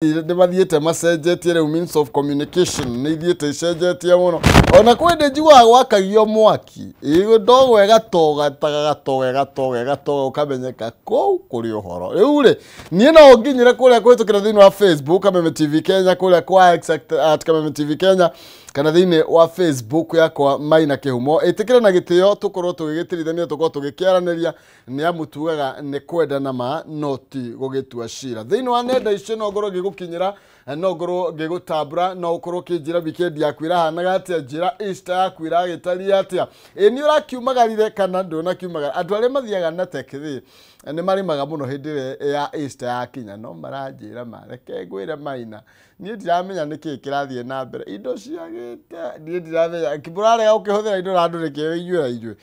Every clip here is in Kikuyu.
Nĩ mathiĩte macenjetie rĩu, means of communication nĩ ithiĩte icenjetie mũno. Ona kwĩ ndĩ njiguaga gwakagio mwaki, ĩ ndogo ĩgatoga gatoga ĩgatoga ĩgatoga, ũkamenyeka kũu kũrĩ ũhoro. Rĩu rĩ, niĩ no nginyĩre kũrĩa kũhĩtũkĩra thĩinĩ wa Facebook Kameme TV Kenya, kũrĩa kwa X at Kameme TV Kenya, kana thĩinĩ wa Facebook yakwa Maina Kĩhumo. Ĩtĩkĩre na gĩtĩo tũkorwo tũgĩgĩtirithania, tũkorwo tũgĩkĩaranĩria, nĩ amu tugaga nĩ kwendana ma no ti gũgĩtua cira. Thĩinĩ wa nenda icio no ngorwo ngĩgũkinyĩra, no ngorwo ngĩgũtambũra, no ũkorwo ũkĩnjĩra weekend yaku ĩrahanaga atĩa, njĩra Easter yaku ĩragĩtariĩ atĩa, ĩ nĩ ũrakiumagarire kana ndũnakiumagara. Andũ arĩa mathiaga na tekithĩ nĩ marĩmaga mũno hĩndĩ ĩrĩa ya Easter yakinya, no maranjĩra ma reke ngwĩre Maina, niĩ ndiramenya nĩkĩĩ kĩrathiĩ na mbere, indo ciagĩte, niĩ ndiramenya mũrarega gũkĩhũthĩra indo na andũ nĩkĩ inyuĩ na inyuĩ.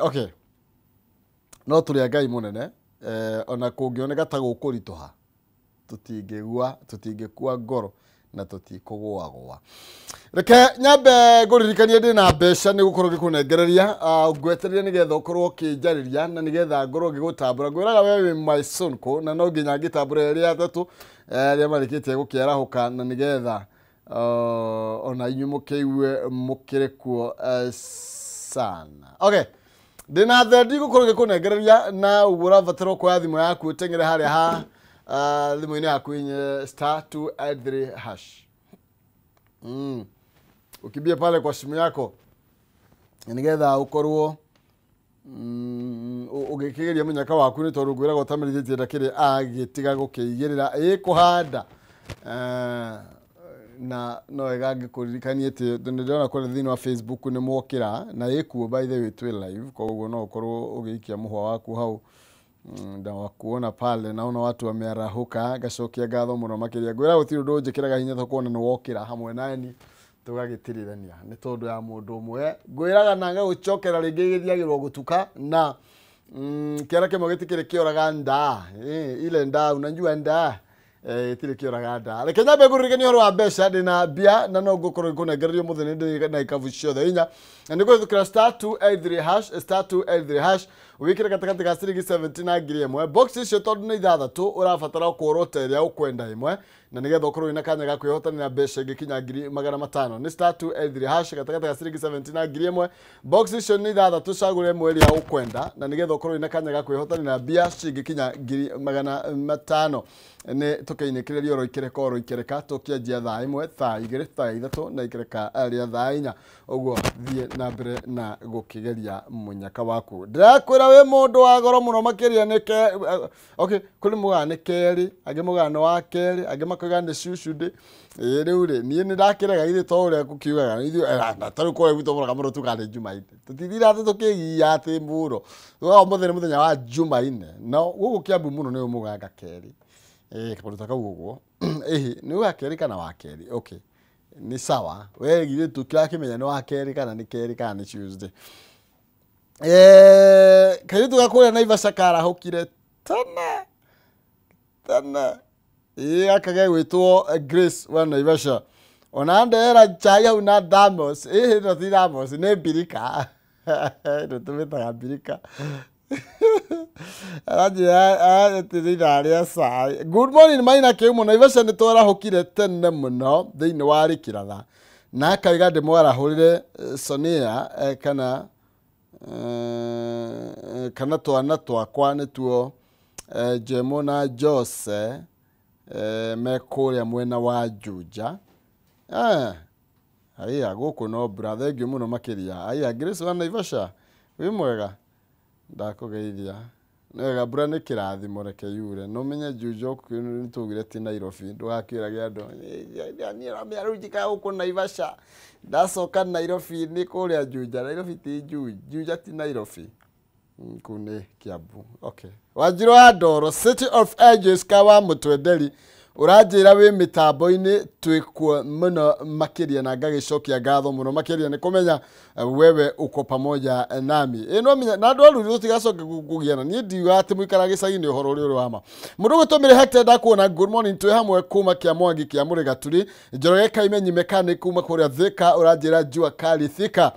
Okay, no tũrĩ a Ngai mũnene, ona kũngĩoneka ta gũkũritũha, tũtingĩgua, tũtingĩkua ngoro na tũtikũgũagũa. Reke nyambe ngũririkanie ndĩ na mbeca nĩ gũkorwo ngĩkũnengereria, ngwetereire nĩgetha ũkorwo ũkĩnjarĩria na nĩgetha ngorwo ngĩgũtambũra. Ngwĩraga we wĩ my sonko, na no nginya ngĩtambũre erĩ atatũ arĩa marĩkĩtie gũkĩarahũka, na nĩgetha ona inyuĩ mũkĩigue mũkĩrĩ kuo sana. Okay, ndĩna thendi gũkorwo ngĩkũnengereria, na ũguo ũrabatara kuoya thimũ yaku, ũteng'ere harĩa ha thimũ-inĩ yaku inye *283#. Ukimbie pale kwa simu yako nĩgetha ũkorwo ũgĩkĩgeria mũnyaka waku, nĩ tondũ ngwĩraga ũtamerithĩtie ndakĩrĩ agĩtiga gũkĩigĩrĩra ĩ kũhanda. Na no wega ngĩkũririkanie atĩ nĩ ndĩrona kũrĩa thĩinĩ wa Facebook nĩ mwokĩra na ĩkuo, by the way twĩ live, koguo no ũkorwo ũgĩikia mũhwa waku hau. Ndawakuona pale, naona watu wamearahuka, ngacokia ngatho mũno makĩria. Ngwĩra gũtirĩ ũndũ ũnjĩkĩraga hinya ta kuona nĩ wokĩra hamwe nani tũgagĩtirithania, nĩ tondũ ya mũndũ ũmwe ngwĩraga na ngagũcokera rĩngĩ, gĩthiagĩrwo gũtuka na kĩara kĩmwe gĩtikĩrĩ kĩoraga ndaa. Ile ndaa, unajua ndaa gĩtirĩ kĩoraga ndaa. Reke nyambe ngũririkanie ũhoro wa mbeca. Ndĩna mbia na no ngũkorwo ngĩkũnengereria ũmũthĩ, nĩ ndĩ na ikabu ciothe inya, na nĩ kũhĩtũkĩra *283#, *283#, wĩkĩre gatagatĩ ga ciringi 70 na 1000. Box icio tondũ nĩ ithathatũ, ũrabatara kũorota ĩrĩa ũkwenda ĩmwe, na nĩgetha ũkorwo wĩna kanya ga kwĩhotanĩra mbeca ingĩkinya 500,000. Nĩ *283#, gatagatĩ ga ciringi 70 na 1000. Box icio nĩ ithathatũ, cagũre ĩmwe ĩrĩa ũkwenda, na nĩgetha ũkorwo wĩna kanya ga kwĩhotanĩra mbia cingĩkinya 500,000. Nĩ tũkĩinĩkĩrĩria oro ikereka oro ikereka, tũkĩanjia thaa 1, thaa 2, thaa 3 na ikereka rĩa thaa 4. Ũguo thiĩ na mbere na gũkĩgeria mũnyaka waku. Ndĩrakwĩra wĩ mũndũ wa goro mũno makĩria. Nĩ ke okay, kũrĩ mugaga nĩ kerĩ, angĩ mugaga nĩ wa kerĩ, angĩ makoiga nĩ cucundĩ. Ĩ rĩu rĩ, niĩ nĩ ndakĩrega ithuĩ to ũrĩa kũkiugaga ithuĩ, na tarĩu kũrĩa gwitũ mũraga mũno tugaga nĩ Jumaine, tũtithira atĩ tũkĩgia atĩ mũno tugaga ũmũthĩ nĩ mũthenya wa Jumaine. No gũkũ Kĩambu mũno nĩ mũganga kerĩ, kaũndũ ta kau ũguo. Ĩhĩ, nĩ wa kerĩ kana wa kerĩ? Okay, nĩ sawa, we githĩ tũtirakĩmenya nĩ wa kerĩ kana nĩ kerĩ kana nĩ Tuesday. Kairĩtu ga kũrĩa Naivasha karahũkire tene tene, ĩ gaka gegwĩtwo Grace wa Naivasha, ona ndehera chai hau na thamos. Ĩhĩ, no ti thamos, nĩ mbirika, nĩ tũmĩtaga mbirika. Aranjĩra atĩ nĩ ithaa rĩa cai. Good morning Maina Kĩhumo, Naivasha nĩ twarahũkire tene mũno thĩinĩ wa Rĩkĩratha, na akauga ndĩmwarahũrĩre Sonia kana kana twana twakwa nĩtuo Jemo na Jose, me kũrĩa mwena wa Juja. Haiya, gũkũ no mbura. Thengiũ mũno makĩria. Haiya, Grace wa Naivasha, wĩ mwega, ndakũgeithia. Nĩ wega, mbura nĩ kĩrathimo, reke yure. No menye Juja nĩ tugire ti Nairobi, ndũgakĩrage andũ niĩ ramenya rĩu njikaraga gũkũ Naivasha, ndacoka Nairobi nĩ kũrĩa Juja. Nairobi ti Juja, Juja ti Nairobi. Kũu nĩ Kiambu. Okay, Wanjirũ wa Ndoro, City of Angels, kawa mũtwenderi, ũranjĩra wĩ mĩtambo-inĩ, twĩkuo mũno makĩria, na ngagĩcokia ngatho mũno makĩria nĩ kũmenya wewe uko pamoja nami. Ĩ no menya na andũ a Ruri tũtigacoke kũgiana. Niĩ ndiuga atĩ mũikara gĩcagi-inĩ, ũhoro ũrĩa ũrĩ wa ma. Mũndũ ũgũtũmĩre Hector, ndakuona. Good morning, twĩ hamwe kuma kĩa Mwangi kĩa Mũrĩgaturi. Njoroge Kaimenyi mechanic kuma kũrĩa Thika, ũranjĩra jua kali Thika,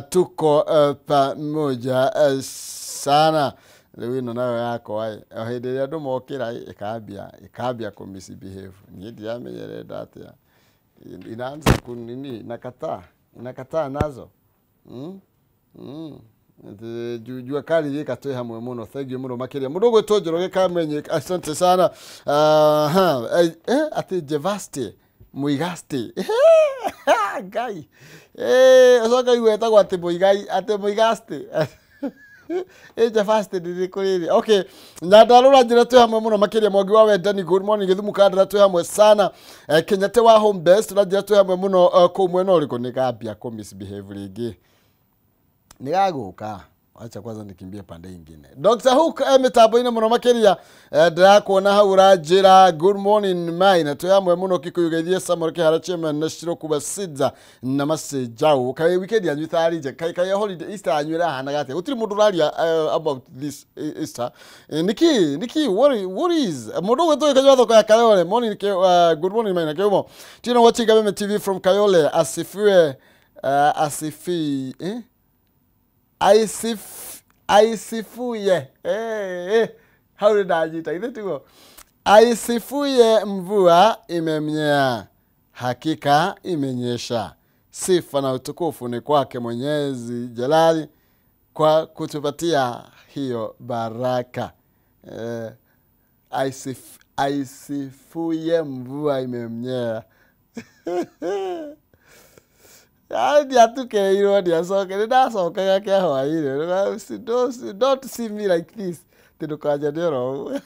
tuko pamoja sana. Rĩu ĩno nayo yakwa ĩ, o hĩndĩ ĩrĩa andũ mokĩra ĩ, ĩkambia kũ misbehave. Niĩ ndiramenya ĩrenda atĩa. Inaanza kunini, inakataa nazo. Jua kali gĩka twĩ hamwe mũno, thank you mũno makĩria. Mũndũ ũgwĩtwo Njoroge Kamenye, asante sana. Atĩ Jevaste Muigaste. Ngai. Ũcoka igue etagwo atĩ Muigai, atĩ Muigaste. Jevaste nĩ rĩkũ rĩrĩ? Okay, Nyandarũa njĩra twĩ hamwe mũno makĩria. Mwangi wa Wendani, good morning. Gĩthumu Kandara twĩ hamwe sana. Kenyatta wa Home Best ũranjĩra twĩ hamwe mũno, kũu mwena ũrĩkũ? Nĩ gambia kũ misbehave rĩngĩ. Nĩgagũka. Acha kwanza nikimbie pande ingine. Dr. Hook mitambo-inĩ mũno makĩria. Ndĩrakuona hau ũranjĩra good morning mai na twĩ hamwe mũno Kikuyu geithie Samuel Kĩhara chairman na Shiro Kuba Sidza na Masejau. Kaĩ weekend yanyu ĩtarĩ njega? Kaĩ holiday Easter yanyu ĩrahanaga atĩa? Gũtirĩ mũndũ ũraria about this Easter. Niki what is mũndũ ũgwĩtwo Gĩkanyua thoko ya Kayole. Morning, good morning mai na kĩumo. Tino watching Kameme TV from Kayole. Asifiwe, asifi aisifuye. Hau ndanyita ithe tiguo. Aisifuye mvua imemnyea, hakika imenyesha. Sifa na utukufu ni kwake Mwenyezi Jalali kwa kutupatia hiyo baraka. Aisifuye mvua imemnyea. Ndiatukereirwo, ndiacoke, nĩndacokaga kĩa hwaĩ-inĩ. Don't see me like this. Atĩ ndũkanjone oro ũguo.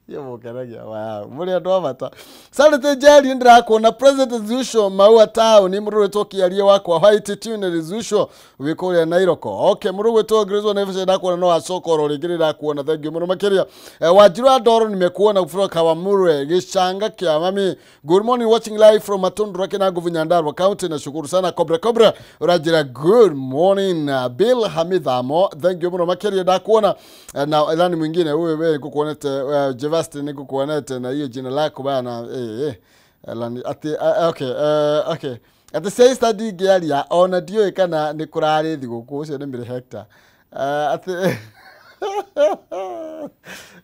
Iyo mũkenagia wow. Mũrĩ andũ a bata. Sanity Njeri ndĩrakuona President Zusho Maua Town mũndũ ũgwĩtwo Kĩarie wakwa White Tune Zusho wĩ kũrĩa Nairoko. Okay, mũndũ ũgwĩtwo Grace Naivasha ndakuona no acoka oro rĩngĩ nĩndakũona, thank you mũno makĩria. Wanjiru wa Ndoro nimekuona kutoka Kawamure Gĩcanga kĩa mami. Good morning, watching live from Matundu Rakina Nguvu Nyandarua County. Nashukuru sana Cobra Cobra ũranjĩra good morning. Bill Hamidhamo, thank you mũno makĩria ndakuona. Na nani mwingine wewe wewe nikukuonete, Jevaste nikukuonete na hiyo jina lako bana. Ati okay, okay. Ati say study ngĩaria ona ndiũĩ kana nĩ kũrarĩ thigũkũ, ũcio nĩ Mary Hector. Ati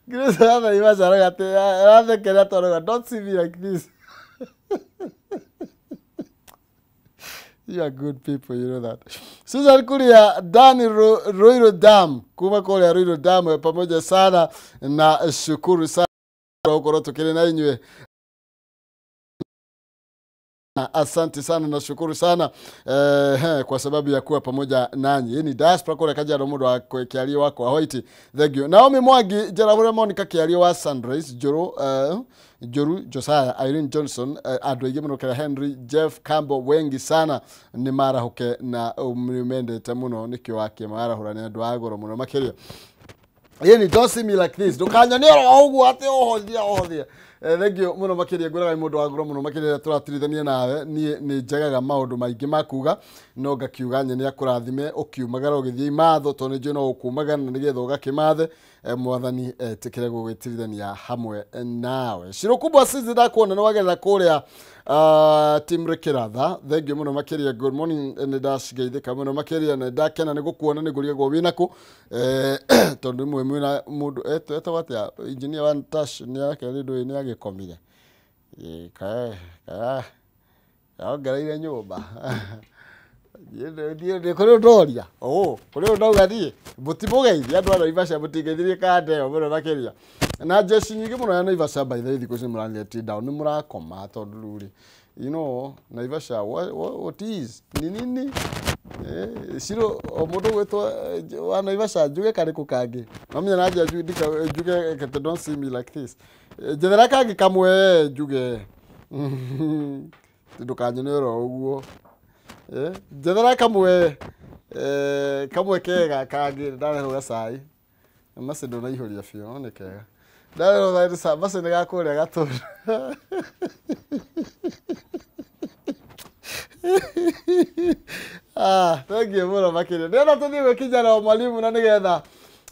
Grace Naivasha arauga atĩ arathekera tondũ don't see me like this. You are good people, you know that. Susan Kuria, Dani Ruiru Dam, kuma kũrĩa Ruiru Dam, pamoja sana na shukuru sana gũkorwo tũkĩrĩ na inyuĩ. Asante sana na shukuru sana kwa sababu ya kuwa pamoja nanyi. Hii ni diaspora kule Kajiado mũndũ wa Kĩario wakwa White. Thank you. Naomi Mwangi, Njarahure Monica Kĩario wa Sunrise, Joro Joru Josiah, Irene Johnson, andũ aingĩ mũno kĩra Henry, Jeff Campbell, wengi sana nĩ marahũke na mendete mũno nĩkĩo wake marahũra nĩ andũ a goro mũno makĩria. Yeni, don't see me like this. Ndũkanyone oro ũguo atĩ ũhothia ũhothia. Thank you mũno makĩria, ngwĩraga mũndũ wa ngoro mũno makĩria tũratirithania nawe. Niĩ nĩ njagaga maũndũ maingĩ ma kuga no ngakiuga nye nĩ akũrathime ũkiumagara ũgĩthiĩ imatho tondũ nĩ njũĩ no ũkumagara na nĩgetha ũgakĩmathe. Mwathani etĩkĩre gũgĩtirithania hamwe nawe. Shiro kubwa sisi ndakuona nĩ wagerera kũrĩa Timre Kĩratha, thank you mũno makĩria. Good morning, nĩ ndacigeithĩka mũno makĩria na ndakena nĩ gũkuona nĩ ngũrigagwo wĩna kũ tondũ rĩmwe mwĩna mũndũ etagwo atĩa engineer wa Tash nĩ akerĩ ndũĩ nĩ agĩkomire ongereire nyũmba. Nĩ kũrĩ ũndoria kũrĩ ũndauga niĩ mũtimũgeithia andũ a Naivasha mũtingeithirie kanda ĩyo mũno makĩria na jeshi nyingĩ mũno ya Naivasha. By the way, thikũ ici mũraneti down nĩ mũrakoma tondũ rĩu rĩ, you know Naivasha what is ni nini Ciro o mũndũ ũgwĩtwo wa Naivasha njuge karĩkũ kangĩ mamenya na nja njuge kete don't see me like this. Njethera kangĩ kamwe njuge ndũkanyone oro ũguo. Njethera kamwe kamwe kega kangĩ ndarehwo gacai maci ndũnaihũria biũ no nĩ kega ndarehwo gacai maci nĩ gakũrĩa gatũra. Thank you mũno makĩria. Ndĩrenda tũthiĩ gwĩ kijana wa mwalimu na nĩgetha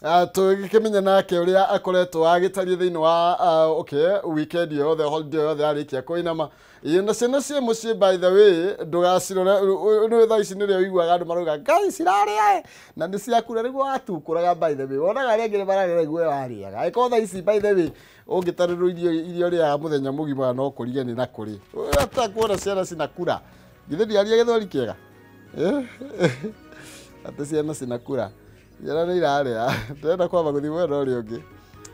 Tũgĩkĩmenya nake ũrĩa akoretwo agĩtaria thĩinĩ wa okay weekend yothe, holiday yothe arĩkia kũinama. Ĩĩ, na ciana ciĩ mũciĩ, by the way, ndũgacirore. Nĩ thaa ici nĩrĩo ũiguaga andũ marauga ngai cirarĩa na nĩ ciakura nĩguo watukũraga. By the way, wonaga arĩa angĩ nĩ mararĩa nĩguo warĩaga. Angĩkorwo thaa ici, by the way, ũngĩtarĩrwo irio iria ũrĩaga mũthenya mũgima, no kũrige nĩ na kũrĩ atakuona ciana cinakura. Githĩ ndiaria gĩthweri kĩega? Atĩ ciana cinakura, ciana nĩ irarĩa. Ndĩrenda kwamba gũthiĩ mwena ũrĩa ũngĩ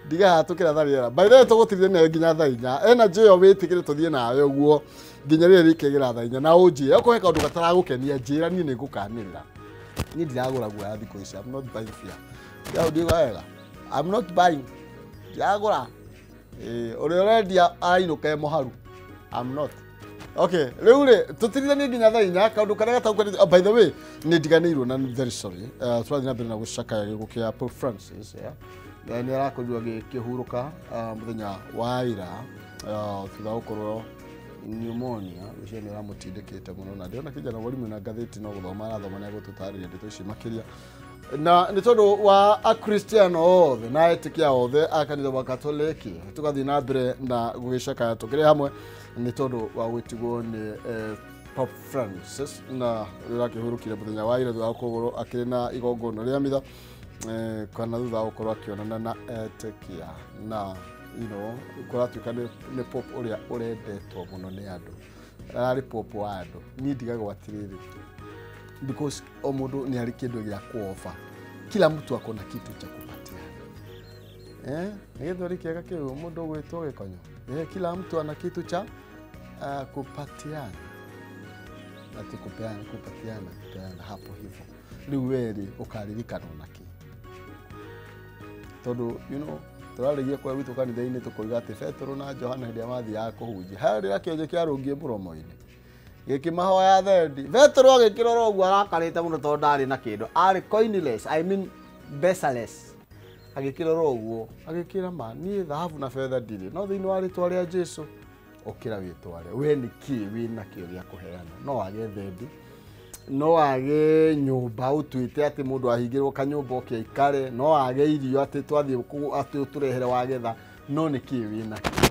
ndigahatũkĩra tha rĩera. By the way, tũgũtirire nayo nginya thaa 4. Energy ĩyo wĩtĩkĩre tũthiĩ nayo ũguo nginya rĩrĩa rĩkegera thaa 4, na ũnjĩre okorwo he kaũndũ gataragũkenia, njĩra, niĩ nĩ ngũkanĩrĩra. Niĩ ndiragũra guoya thikũ ici. I'm not buying fear. Ndiga ndiga wega, I'm not buying, ndiragũra. Ũrĩa ũrendia arainũka e mũharu. I'm not okay. Rĩu rĩ, tũtirithanie nginya thaa 4 kaũndũ karĩa gataũkanĩte. Oh, by the way, nĩ ndiganĩirwo na very sorry. Tũrathiĩ na mbere na gũcakaya gĩkuũ kĩa Pope Francis, yeah? Nĩ arakorirwo agĩkĩhurũka mũthenya wa ira thutha wa gũkorwo pneumonia ũcio nĩ ũramũtindĩkĩte mũno. Na ndĩrona kijana mwarimũ na ngathĩti no gũthoma arathoma, nĩ agũtũtarĩria ndeto ici makĩria. Na nĩ tondũ wa akristiano othe na etĩkia othe a kanitha wa Katoliki, tũgathiĩ na mbere na gũgĩcakaya tũkĩrĩ hamwe nĩ tondũ wa gwĩtigwo nĩ Pope Francis, na ũrĩa ũrakĩhurũkire mũthenya wa ira thutha wa gũkorwo akĩrĩ na igongona rĩa mitha kana thutha wa gũkorwo akĩonana na etĩkia. Na kũratuĩka nĩ Pope ũrĩa ũrendetwo mũno nĩ andũ, ararĩ Pope wa andũ. Niĩ ndigagwo atĩrĩrĩ, because o mũndũ nĩ arĩ kĩndũ gĩa kuofa, kila mtu ako na kitu cha kupatiana. Nĩ gĩthweri kĩega kĩu mũndũ ũgwĩtwo gĩkonyo. Kila mtu ana kitu cha kupatiana, ati kupeana, kupatiana, kupeana hapo hivyo. Rĩu werĩ ũkaririkanwo na kĩ? Tondũ tũrarĩgia kwa gwitũ kanitha-inĩ, tũkoiga atĩ Petero na Johana hĩndĩ ĩrĩa mathiaga kũhunjia, harĩa kĩonje kĩarũngiĩ mũromo-inĩ gĩkĩmahoya thendi, Petero agĩkĩrora ũguo arakarĩte mũno tondũ ndarĩ na kĩndũ, arĩ coinless, I mean besaless. Agĩkĩrora ũguo agĩkĩra, "Ma niĩ thahabu na betha ndirĩ, no thĩinĩ wa rĩtwa rĩa Jesu ũkĩra wĩtware." We nĩ kĩ wĩ nakĩo gĩa kũheana? No wage thendi, no wage nyũmba, ũtuĩte atĩ mũndũ ahingĩrwo kanyũmba oke aikare, no wage irio atĩ twathiĩ atĩ ũtũrehere wagetha, no nĩ kĩ wĩ nakĩo?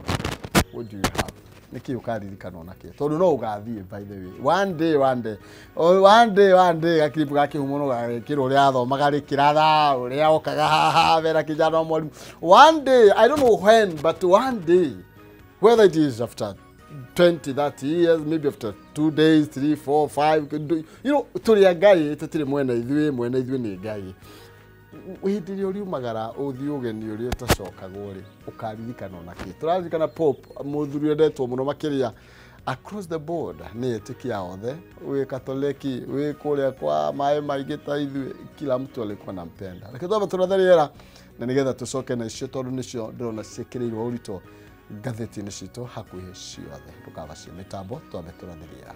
What do you have? Nĩ kĩ ũkaririkanwo nakĩo? Tondũ no ũgathiĩ, by the way, one day, one day, oh, one day, one day, gakiribu ga kĩhumo no gagekĩrwo ũrĩa athomaga rĩkĩratha, ũrĩa okaga haha bera kijana wa mwalimu. One day, I don't know when, but one day, whether it is after 20 30 years, maybe after 2 days, 3 4 5, tũrĩ a Ngai, tũtirĩ mwena ithuĩ, mwena ithuĩ nĩ Ngai. Hĩndĩ ĩrĩa ũriumagara ũthiĩ ũgeni ũrĩa ũtacokagwo rĩ, ũkaririkanwo na kĩ? Tũraririkana Pope, mũthuri wendetwo mũno makĩria across the board nĩ etĩkia othe, wĩ Katoliki, wĩ kũrĩa kwa maĩ maingĩ ta ithuĩ, kila mtu alikuwa nampenda. Reke twambe tũrathe rĩera na nĩgetha tũcoke na icio, tondũ nĩcio ndĩrona ciĩkĩrĩirwo ũritũ ngathĩti-inĩ citũ hakuhĩ ciothe. Ndũkagacie mĩtambo, twambe tũrathe rĩera.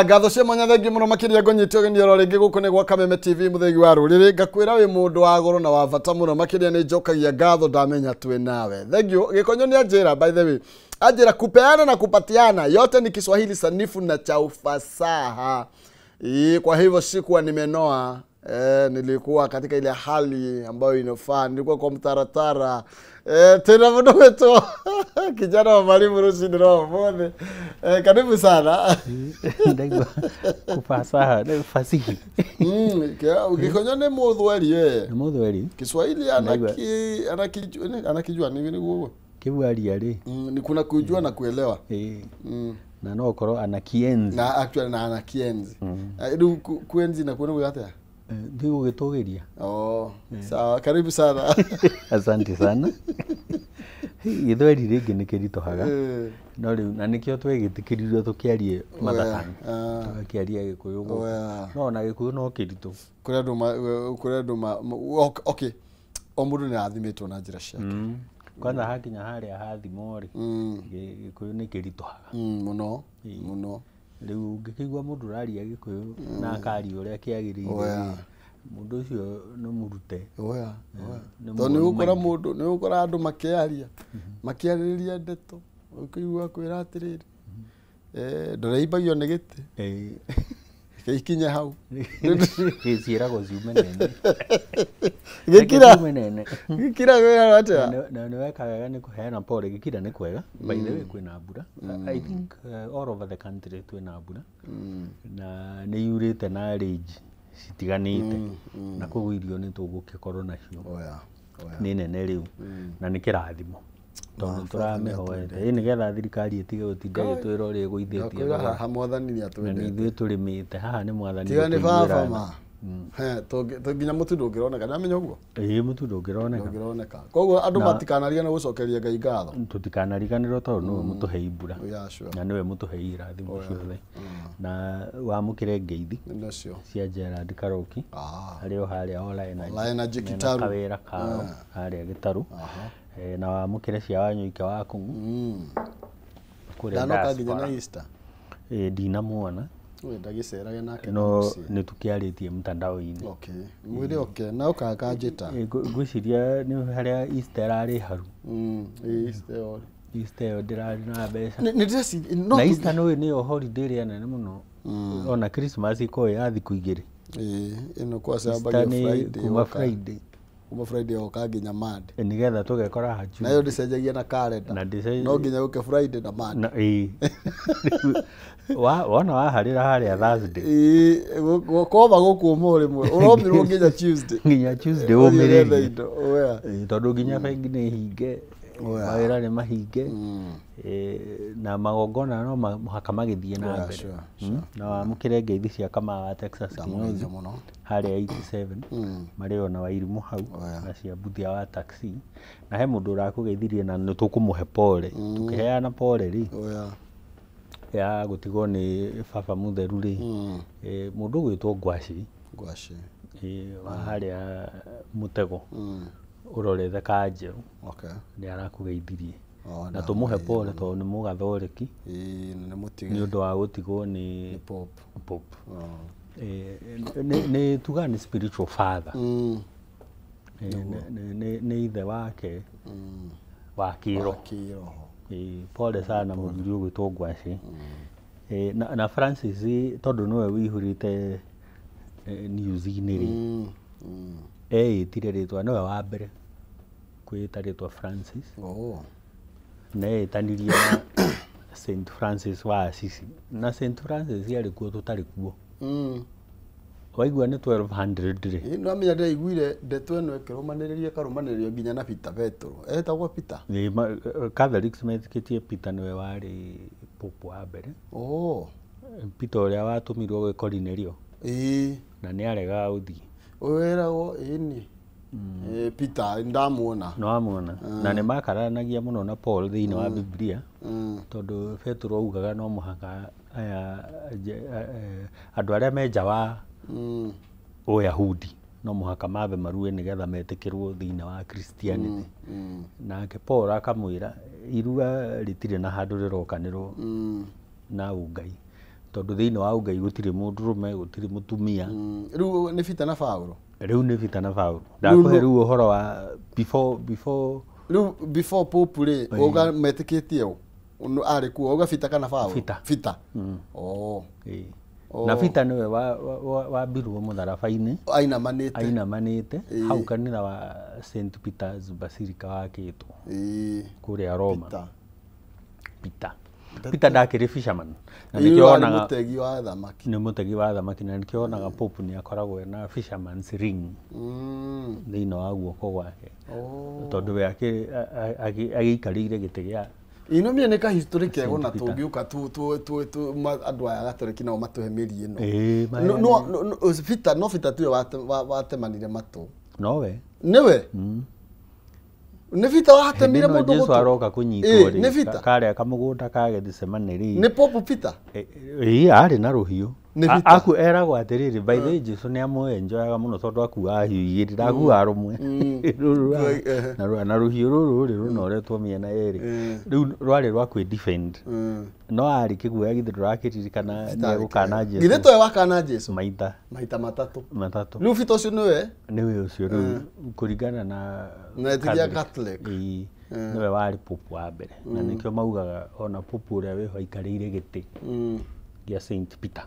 Ngatho cia mwanya, thengiũ mũno makĩria. Ngũnyite ũgeni oro rĩngĩ gũkũ nĩ gwa Kameme TV, mũthegi wa rũrĩrĩ. Ngakwĩra wĩ mũndũ wa goro na wa bata mũno makĩria. Nĩ njokagia ngatho ndamenya twĩ nawe. Thengiũ. Gĩkonyo nĩ anjĩra, by the way, anjĩra kupeana na kupatiana yote ni Kiswahili sanifu na cha ufasaha. Ii, kwa hivyo sikuwa nimenoa. Nilikuwa katika ile hali ambayo inafaa, nilikuwa kwa mtaratara. Tena mũndũ wetwo kijana wa mwalimu rũcinĩ rwa ũmũthĩ. Karibu sana. Ndaigua kufasaha nĩ fasihi. Gĩkonyo nĩ mũthweri we. Nĩ mũthweri. Kiswahili Ndaigua. anakijua ni niguo. Kĩu aria rĩ. Ni kuna kujua na kuelewa. Na no ũkorwo anakienzi. Na actually na anakienzi. Rĩu kuenzi na kuona atĩa? Nĩ gũgĩtũgĩria. Oh, sawa, karibu sana. Asante sana. Gĩthweri rĩngĩ nĩ kĩritũhaga, no rĩu na nĩkĩo twegĩtĩkĩririo tũkĩarie mathatani, tũgakĩaria Gĩkũyũ gũkũ. No ona Gĩkũyũ no kĩritũ. Kũrĩ andũ okay, o mũndũ nĩ arathimĩtwo na njĩra ciake. Kwanza hakinya harĩa ha thimo rĩ, Gĩkũyũ nĩ kĩritũhaga. Mũno mũno. Rĩu ũngĩkĩigua mũndũ ũraria Gĩkũyũ na akaria ũrĩa kĩagĩrĩire rĩ, mũndũ ũcio nĩ mũrute. Nĩ Tondũ nĩ muonu ũgũkora maingĩ. Mũndũ nĩ ũgũkora andũ makĩaria makĩarĩrĩria ndeto, ũkĩigua kwĩra atĩrĩrĩ, ndũreimbagio nĩ gĩtĩ. Ikinye hau. Ciĩragwo ciume nene. Gĩkira. Reke ciume nene. Gĩkira kwĩra atĩa? Na nĩ weka wega nĩ kũheana pole. Gĩkira nĩ kwega. By the way, kwĩna mbura. I think all over the country twĩna mbura na nĩ yurĩte na range citiganĩte, na koguo irio nĩ tũgũkĩkorwo nacio. Oya. Nĩ nene rĩu na nĩ kĩrathimo tondũ Ma, tũramĩhoete ĩ nĩgetha thirikari ĩtige gũtinda ĩgĩtwĩra ũrĩa ĩgũithĩtie Ngakwĩra thogora. haha mwathani nĩ Na nĩ atwendete. ithuĩ tũrĩmĩte haha, nĩ mwathani Tiga nĩ ũtũiguĩra baba tha. ma. He, nginya mũtu ndũngĩroneka, nĩamenya ũguo. Ĩĩ, mũtu ndũngĩroneka. Ndũngĩroneka, koguo andũ matikanarigane gũcokeria Ngai ngatho. Tũtikanariganĩrwo tondũ nĩwe mũtũhei mbura Yeah, sure. na nĩwe mũtũhei irathimo ciothe. Na wamũkĩre ngeithi Nĩ nacio cia Gerard Karoki, arĩ o harĩa Ola Energy. Ola Energy. Mena Gĩtarũ. Kawĩra kao harĩa Gĩtarũ. Na wamũkĩre cia Wanyũike wa Kũng'u kũrĩa Ndanoka nginya na diaspora. Easter. Ndinamuona. We ndagĩcerage nake no na mũciĩ. Nĩ tũkĩarĩtie mtandao-inĩ. Okay, mwĩre okay na ũkakanjĩta. Ngwĩciria nĩ harĩa Easter ĩrarĩ haru. Ĩ Easter ĩyo. Easter ĩyo ndĩrarĩ na mbeca. Nĩ ndĩreciria no Na Easter nĩ nĩyo holiday ĩrĩa nene mũno, ona Christmas ĩkoragwo ya thikũ 2. Ĩ, ĩno kwa Easter yambagia nĩ Friday. kuma Yoka. Friday. Kuma Friday yoka nginya Monday. Nĩgetha tũgekora hachu. Nayo ndĩcenjagia na calendar. Na No nginya ũke Friday na Monday. Na ĩĩ. Wona waharĩra harĩa Thursday. Ĩĩ, koma gũkũma rĩmwe ũromirwo nginya Tuesday. Nginya Tuesday. Ũthiĩ ũgethe Ũmĩrĩrie. indo oya. Tondũ nginya bengi nĩ hinge, mawĩra nĩ mahinge, na magongona no mũhaka magĩthiĩ na mbere. Na wamũkĩre ngeithi cia Kamau wa Texas Kinyozi Ndamũgeithia mũno. harĩa 87, marĩ ona Wairimũ hau, na cia Mbuthia wa taxi. Na he mũndũ ũrakũgeithirie na nĩ tũkũmũhe pole, tũkĩheana pole rĩ Oya. ya gũtigwo nĩ baba mũtheru rĩ. Mũndũ ũgwĩtwo Ngwaci, Ngwaci. Wa harĩa mũtego ũrorete Kanjerũ, nĩ arakũgeithirie. Oh, na tũmũhe pole tondũ nĩ mũgathoreki Ĩĩ, na nĩ mũtige nĩ ũndũ wa gũtigwo nĩ Pope. Pope. Oh. Nĩ tugaga nĩ spiritual father. Nĩ ithe wake wa kĩroho. Kĩroho. Pole sana mũthuri ũgwĩtwo Ngwaci. Na Francis, tondũ nĩwe wĩihũrĩte news-inĩ rĩ, eĩtire rĩtwa, nĩwe wa mbere kwĩĩta rĩtwa Francis, Oh. na eĩtanirie na St Francis wa Assisi. Na St Francis arĩ kuo tũtarĩ kuo. Waigua nĩ 1200 rĩ. Ĩ, nĩwamenya ndĩraiguire ndeto ĩno ĩkĩrũmanĩrĩria ĩkarũmanĩrĩrio nginya na Peter Petro etagwo Peter. Nĩ Catholics metĩkĩtie Peter nĩwe warĩ pope wa mbere. Oh. Peter ũrĩa watũmirwo gwĩ Cornelio na nĩ aregaga gũthiĩ. Wĩragwo ĩni Peter ndamuona. Nĩ wamwona, na nĩ makararanagia mũno na Paul thĩinĩ wa Biblia, tondũ Petero augaga no mũhaka aya andũ arĩa me nja wa Ũyahudi no mũhaka mambe marue nĩgetha metĩkĩrwo thĩinĩ wa Christianity. Nake Paul akamwĩra irua rĩtirĩ na handũ rĩrokanĩrwo na ũngai. Tondũ thĩinĩ wa ũngai gũtirĩ mũndũrũme, gũtirĩ mũtumia. Rĩu nĩ Peter na Paulo. Rĩu nĩ Peter na Paulo. Ndakũhe rĩu ũhoro wa before rĩu before Pope rĩ, uga metĩkĩtie ũ arĩ kuo, uga Peter kana Paulo? Peter. Peter. Oh. Na Peter nĩwe wambirwo mũtharaba-inĩ ainamanĩte, ainamanĩte hau kanitha wa St Peter's Basilica wakĩtwo kũrĩa Roma. Peter Peter ndakĩrĩ fisherman, na nĩkĩo nĩkĩo wonaga mũtegi wa thamaki. Nĩ mũtegi wa thamaki, na nĩkĩo wonaga Pope nĩ akoragwo na fisherman's ring thĩinĩ wa guoko gwake, tondũ we agĩikarĩire gĩtĩ gĩa Ino mie nĩ kahistory kego na tũngĩũka andũ aya gatoreki nao matũhe mĩri ĩno. No Peter, no Peter tiwe watemanire matũ. Nowe. Nĩwe? Nĩ Peter watemire Hĩndĩ ĩno mũndũ Jesu gũtũ? aroka kũnyitwo Nĩ rĩ, Peter? Karĩa kamũgũnda ka Gethsemane rĩ. Nĩ Pope Peter? Ĩĩ, arĩ na rũhiũ. Nĩ Peter? Aku eragwo atĩrĩrĩ, by the way, Jesu nĩ amũenjoyaga mũno tondũ akuaga hiũ igĩrĩ, ndakuaga rũmwe. Rũrũ na rũhiũ rũrũ rĩ rũnoretwo mĩena yerĩ. Rĩu rwarĩ rwa kwĩ defend. No arĩ kĩguoya, githĩ ndũrakĩririkana nĩ egũkana Githĩ Jesu towe wakana Jesu? Maita Maita matatũ. matatũ. Rĩu Peter ũcio nĩwe? Nĩwe ũcio rĩu kũringana na Na etĩkia Catholic. Ĩĩ, nĩwe warĩ Pope wa mbere, na nĩkĩo maugaga ona Pope ũrĩa wĩho aikarĩire gĩtĩ gĩa Saint Peter.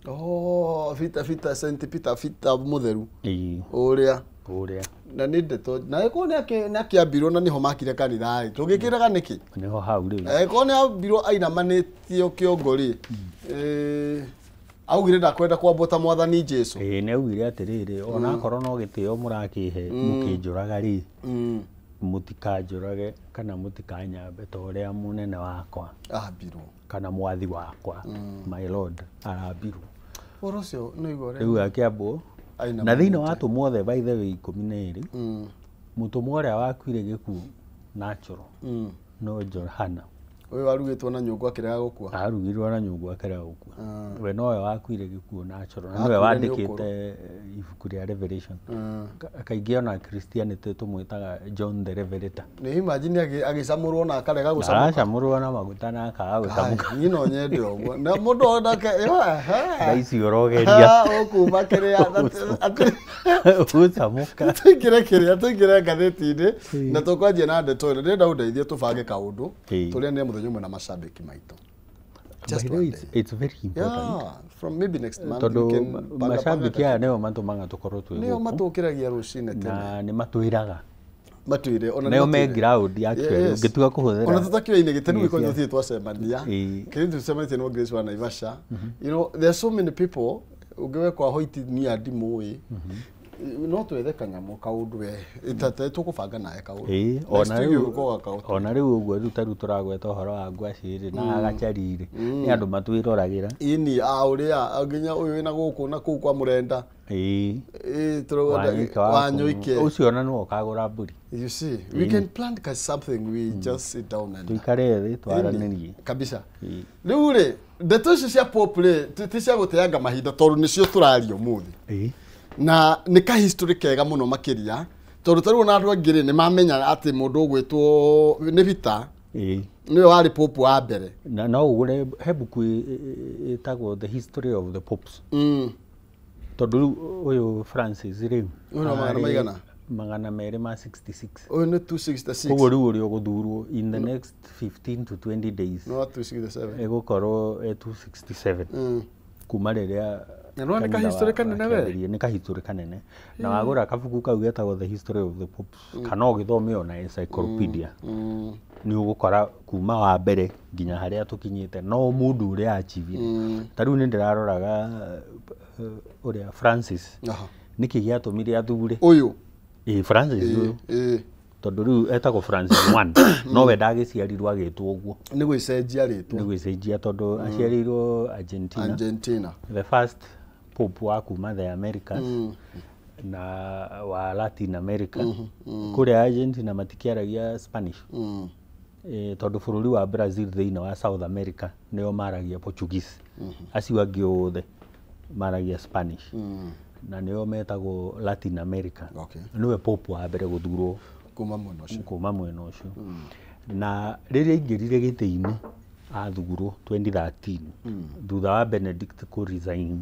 Oh, Peter, Peter, Saint Peter, Peter mũtheru. Ĩĩ. Ũrĩa. Ũrĩa. Na nĩ ndeto na ĩkorwo nĩ akĩambirwo na nĩho makire kanitha rĩ, tũngĩkĩrega nĩkĩ? Nĩho hau rĩu. Ĩkorwo nĩ ambirwo ainamanĩtio kĩongo rĩ, augire ndakwenda kwambwo ta mwathani Jesu. Ĩĩ, nĩ augire atĩrĩrĩ, ona akorwo no gĩtĩo mũrakĩhe mũkĩnjũraga rĩ, mũtikanjũrage kana mũtikanyambe ta ũrĩa mũnene wakwa Ambirwo kana mwathi wakwa, my lord, arambirwo. Ũhoro ũcio nĩ igua ũrĩa Rĩu akĩambwo Ainamanĩte. Na thĩinĩ wa atũmwo othe, by the way, 12, mũtũmwo ũrĩa wakuire gĩkuũ natural no Johana. Ũyũ warugĩtwo na nyũngũ akĩrega gũkua. Arugirwo na nyũngũ akĩrega gũkua. We nowe wakuire gĩkuũ natural, na nĩwe Akuire nĩ wandĩkĩte ibuku rĩa Revelation. Kaingĩ ona Christianity tũmwĩtaga John the Revelator. Nĩ imagine agĩcamũrwo na akarega gũcamũka. Aracamũrwo na maguta na akaga gũcamũka. Niĩ no nyende ũguo na mũndũ onake Thaa ici ũrogeria ũkuma kĩrĩa gũcamũka. Tũingĩre kĩrĩa, tũingĩre ngathĩti-inĩ na tũkwanjia na ndeto ĩno. Ndĩrenda ũndeithie tũbange kaũndũ tũrĩanĩre mũthenya ũmwe na macambĩki maitũ. Just By the one way, day. it's very important. Yeah, from maybe next month we Tondũ can panga macambĩki aya nĩo matũmaga tũkorwo twĩ nĩo gũkũ matũkĩragia rũcinĩ tene. Na nĩ matwĩraga Matwĩre ona nĩo me nĩmatwĩre. ground actually. Yes. Ũngĩtua kũhũthĩra Ona tũtakĩoine gĩtĩ rĩu Yes, gĩkorwo tũthiĩ twacemania. Kĩrĩa tũcemanĩtie no Grace wa Naivasha. You know, there are so many people ũngĩwe kwa Hoiti ni andimũĩ, no twethe kanyamũ kaũndũ we tũkũbanga nawe kaũndũ. Ĩĩ, Next ona week rĩu ũkoga kaũndũ. Ona rĩu ũguo rĩu ta rĩu tũragweta ũhoro wa ngwacĩ rĩ na gacari rĩ, nĩ andũ matwĩroragĩra. Ĩni a ũrĩa nginya ũyũ wĩna gũkũ na kũu kwa Mũrenda. Ĩĩ, Wanyũike wa Wanyũike. Ũcio ona nĩwe ũkagũra mbũri. You see, we can plan something, we just sit down and Tũikare thĩ twaranĩrie. Kabisa. Ĩĩ. Rĩu rĩ, ndeto icio cia Pope rĩ, ti cia gũteanga mahinda tondũ nĩcio tũraria ũmũthĩ. Na nĩ ka history kega mũno makĩria tondũ tarĩu ona andũ angĩ rĩ nĩ mamenya atĩ mũndũ ũgwĩtwo nĩ Peter nĩwe warĩ Pope wa mbere. Na no ũgũre he mbuku ĩtagwo The History of the Popes. Tondũ rĩu ũyũ Francis rĩ Ũyũ nĩ wa magana arĩ maigana? 266. Ũyũ nĩ 266. Koguo rĩu ũrĩa ũgũthurwo in the next 15 to 20 days Nĩ wa 267. ĩgũkorwo e 267 kuma rĩrĩa Na nĩwona nĩ kanitha kahistory kanene we? wakĩambĩrĩirie. Nĩ kahistory kanene, na wagũra kabuku kau getagwo The History of the Popes kana ũgĩthome ona encyclopedia, nĩ ũgũkora kuma wa mbere nginya harĩa tũkinyĩte no mũndũ ũrĩa achivire. Ta rĩu nĩ ndĩraroraga ũrĩa Francis, nĩkĩ gĩatũmire athure Ũyũ. Ĩĩ, Francis ũyũ. Tondũ rĩu etagwo Francis one, nowe ndagĩciarirwo agĩtwo ũguo. Nĩ gwĩcenjia rĩtwa. Nĩ gwĩcenjia tondũ aciarĩirwo Argentina. Argentina. The first pope wa kuma the Americas na wa Latin America. Kũrĩa Argentina matikĩaragia Spanish, tondũ bũrũri wa Brazil thĩinĩ wa South America nĩo maragia Portuguese, acio angĩ othe maragia Spanish, na nĩo metagwo Latin America. Nĩwe pope wa mbere gũthurwo Kuma mwena ũcio. Kuma mwena ũcio. Na rĩrĩa aingĩrire gĩtĩ-inĩ Athurwo 2013 thutha wa Benedict kũ resign.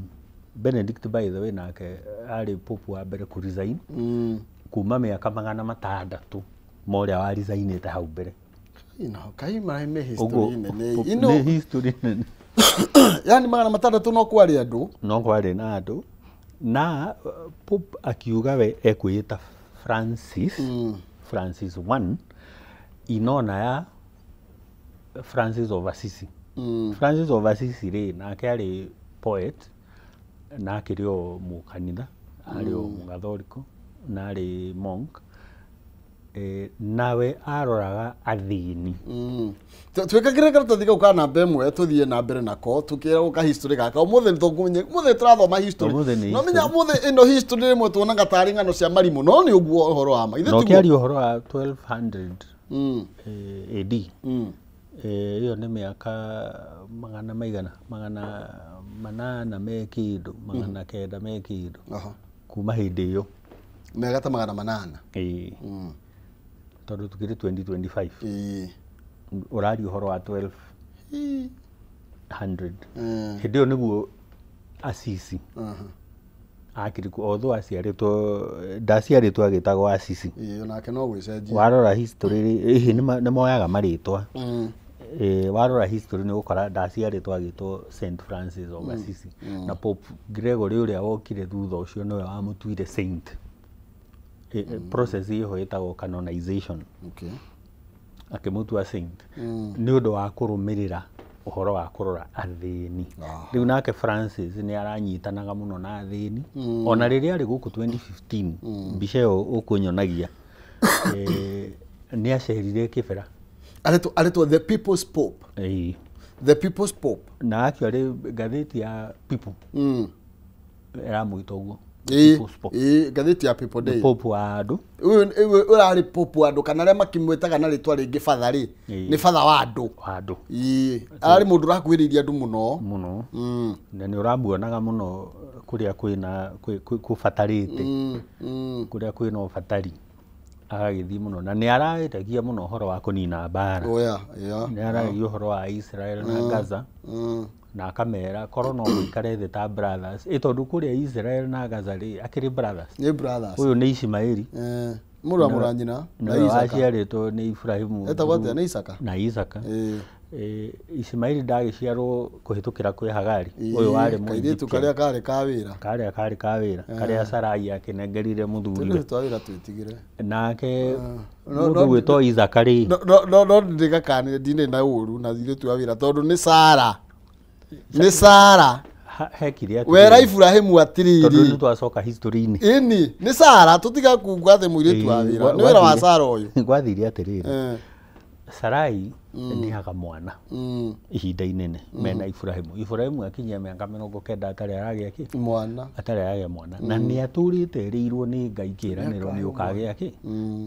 Benedict, by the way, nake arĩ pope wa mbere kũ resign kuma mĩaka 600 ma ũrĩa wa resignĩte hau mbere. Ino kai mara me Ũguo history nene Pope- ino. Nĩ history nene. Yani 600 no kwarĩ andũ. No kwarĩ na andũ na Pope akiuga we ekwĩĩta Francis, Francis one inona ya Francis of Assisi. Francis of Assisi rĩ, nake arĩ poet na akĩrĩ o mũkanitha, arĩ o mũgathoriko na arĩ monk, nawe aroraga athĩni. Twĩkagĩre karatathi kau ka namba 1 tũthiĩ na mbere nako tũkĩragwo ka history gaka ũmũthĩ nĩ tũkũmenya ũmũthĩ tũrathoma history. Ũmũthĩ nĩ No menya history. ũmũthĩ ĩno history rĩmwe tuonaga tarĩ ng'ano cia marimũ, no nĩ ũguo ũhoro wa ma. Ithe Na tiguo? ũkĩaria ũhoro wa 1200 AD, ĩyo nĩ mĩaka magana maigana, 800 me kĩndũ, 900 me kĩndũ kuma hĩndĩ ĩyo. Mĩaka ta 800. Ĩĩ. Tondũ tukĩrĩ 2025, ũraria ũhoro wa 1200. Hĩndĩ ĩyo nĩguo Asisi akĩrĩ kuo, although aciarĩtwo, ndaciarĩtwo agĩtagwo Asisi. Ĩĩ, onake no gwĩcenjia. Warora history rĩ, ĩhĩ nĩ moyaga marĩtwa. Warora history nĩ ũgũkora ndaciarĩtwo agĩtwo Saint Francis of Assisi, na Pope Gregory ũrĩa wokire thutha ũcio nĩwe wamũtuire saint. Process ĩho ĩtagwo canonization. Akĩmũtua saint nĩ ũndũ wa kũrũmĩrĩra ũhoro wa kũrora athĩni. Rĩu nake Francis nĩ aranyitanaga mũno na athĩni. Ona rĩrĩa arĩ gũkũ 2015, mbica ĩyo ũkũnyonagia, nĩ acerire Kĩbera. Aretwo the People's Pope. Ĩĩ. The People's Pope. Na actually ngathĩti ya People ĩramwĩta ũguo. People's Pope. Ĩĩ, ngathĩti ya People Day. Pope wa andũ. Ũyũ ũrarĩ pope wa andũ, kana arĩa makĩmwĩtaga na rĩtwa rĩngĩ batha rĩ, nĩ batha wa andũ. Wa andũ. Ĩĩ, ararĩ mũndũ ũrakuhĩrĩirie andũ mũno. Mũno. Na nĩ ũramuonaga mũno kũrĩa kwĩna kũbatarĩte, kũrĩa kwĩna ũbatari agagĩthiĩ mũno, na nĩ araragia mũno ũhoro wa kũnina mbara. Oh, yeah. Nĩ araragia ũhoro wa Israel na Gaza, na akamera korwo no mũikare thĩ ta brothers, ĩ tondũ kũrĩa Israel na Gaza rĩ, akĩrĩ brothers. Nĩ brothers. Ũyũ nĩ Ishimaeli. Mũrũ wa mũrũ wa nyina na nĩwe Isaka. waciarĩtwo nĩ Ibrahimu. Etagwo atĩa? Nĩ Isaka? Na Isaka. Ĩĩ. Ishimaeli ndagĩciarwo kũhĩtũkĩra kwĩ Hagari, ũyũ warĩ Kairĩtu Mũegyptian. karĩa karĩ ka wĩra. Karĩa karĩ ka wĩra karĩa Sarai akĩnengerire mũthuriwe. Tũirĩtu twa wĩra twĩtigĩre. Nake No- mũndũ no- gwĩtwo Isaka rĩ, No ndĩgakanire ndinĩ na ũru na irĩtu a wĩra tondũ nĩ Sara. Nĩ Sara. Hekire atĩrĩrĩ, Wera Ibrahimu tondũ atĩrĩrĩ. nĩ twacoka history-inĩ. Ĩni, nĩ Sara, tũtiga kuga atĩ mũirĩtu wa wĩra. Nĩ wĩra wa Sara ũyũ. Gwathire atĩrĩrĩ, Sarai nĩaga mwana ihinda inene mena Ibrahimu. Ibrahimu akinyia mĩaka 90 atarĩ aragĩa kĩ? Mwana. Atarĩ aragĩa mwana, na nĩ atũrĩte erĩirwo nĩ Ngai kĩĩranĩro nĩ ũkagĩa kĩ?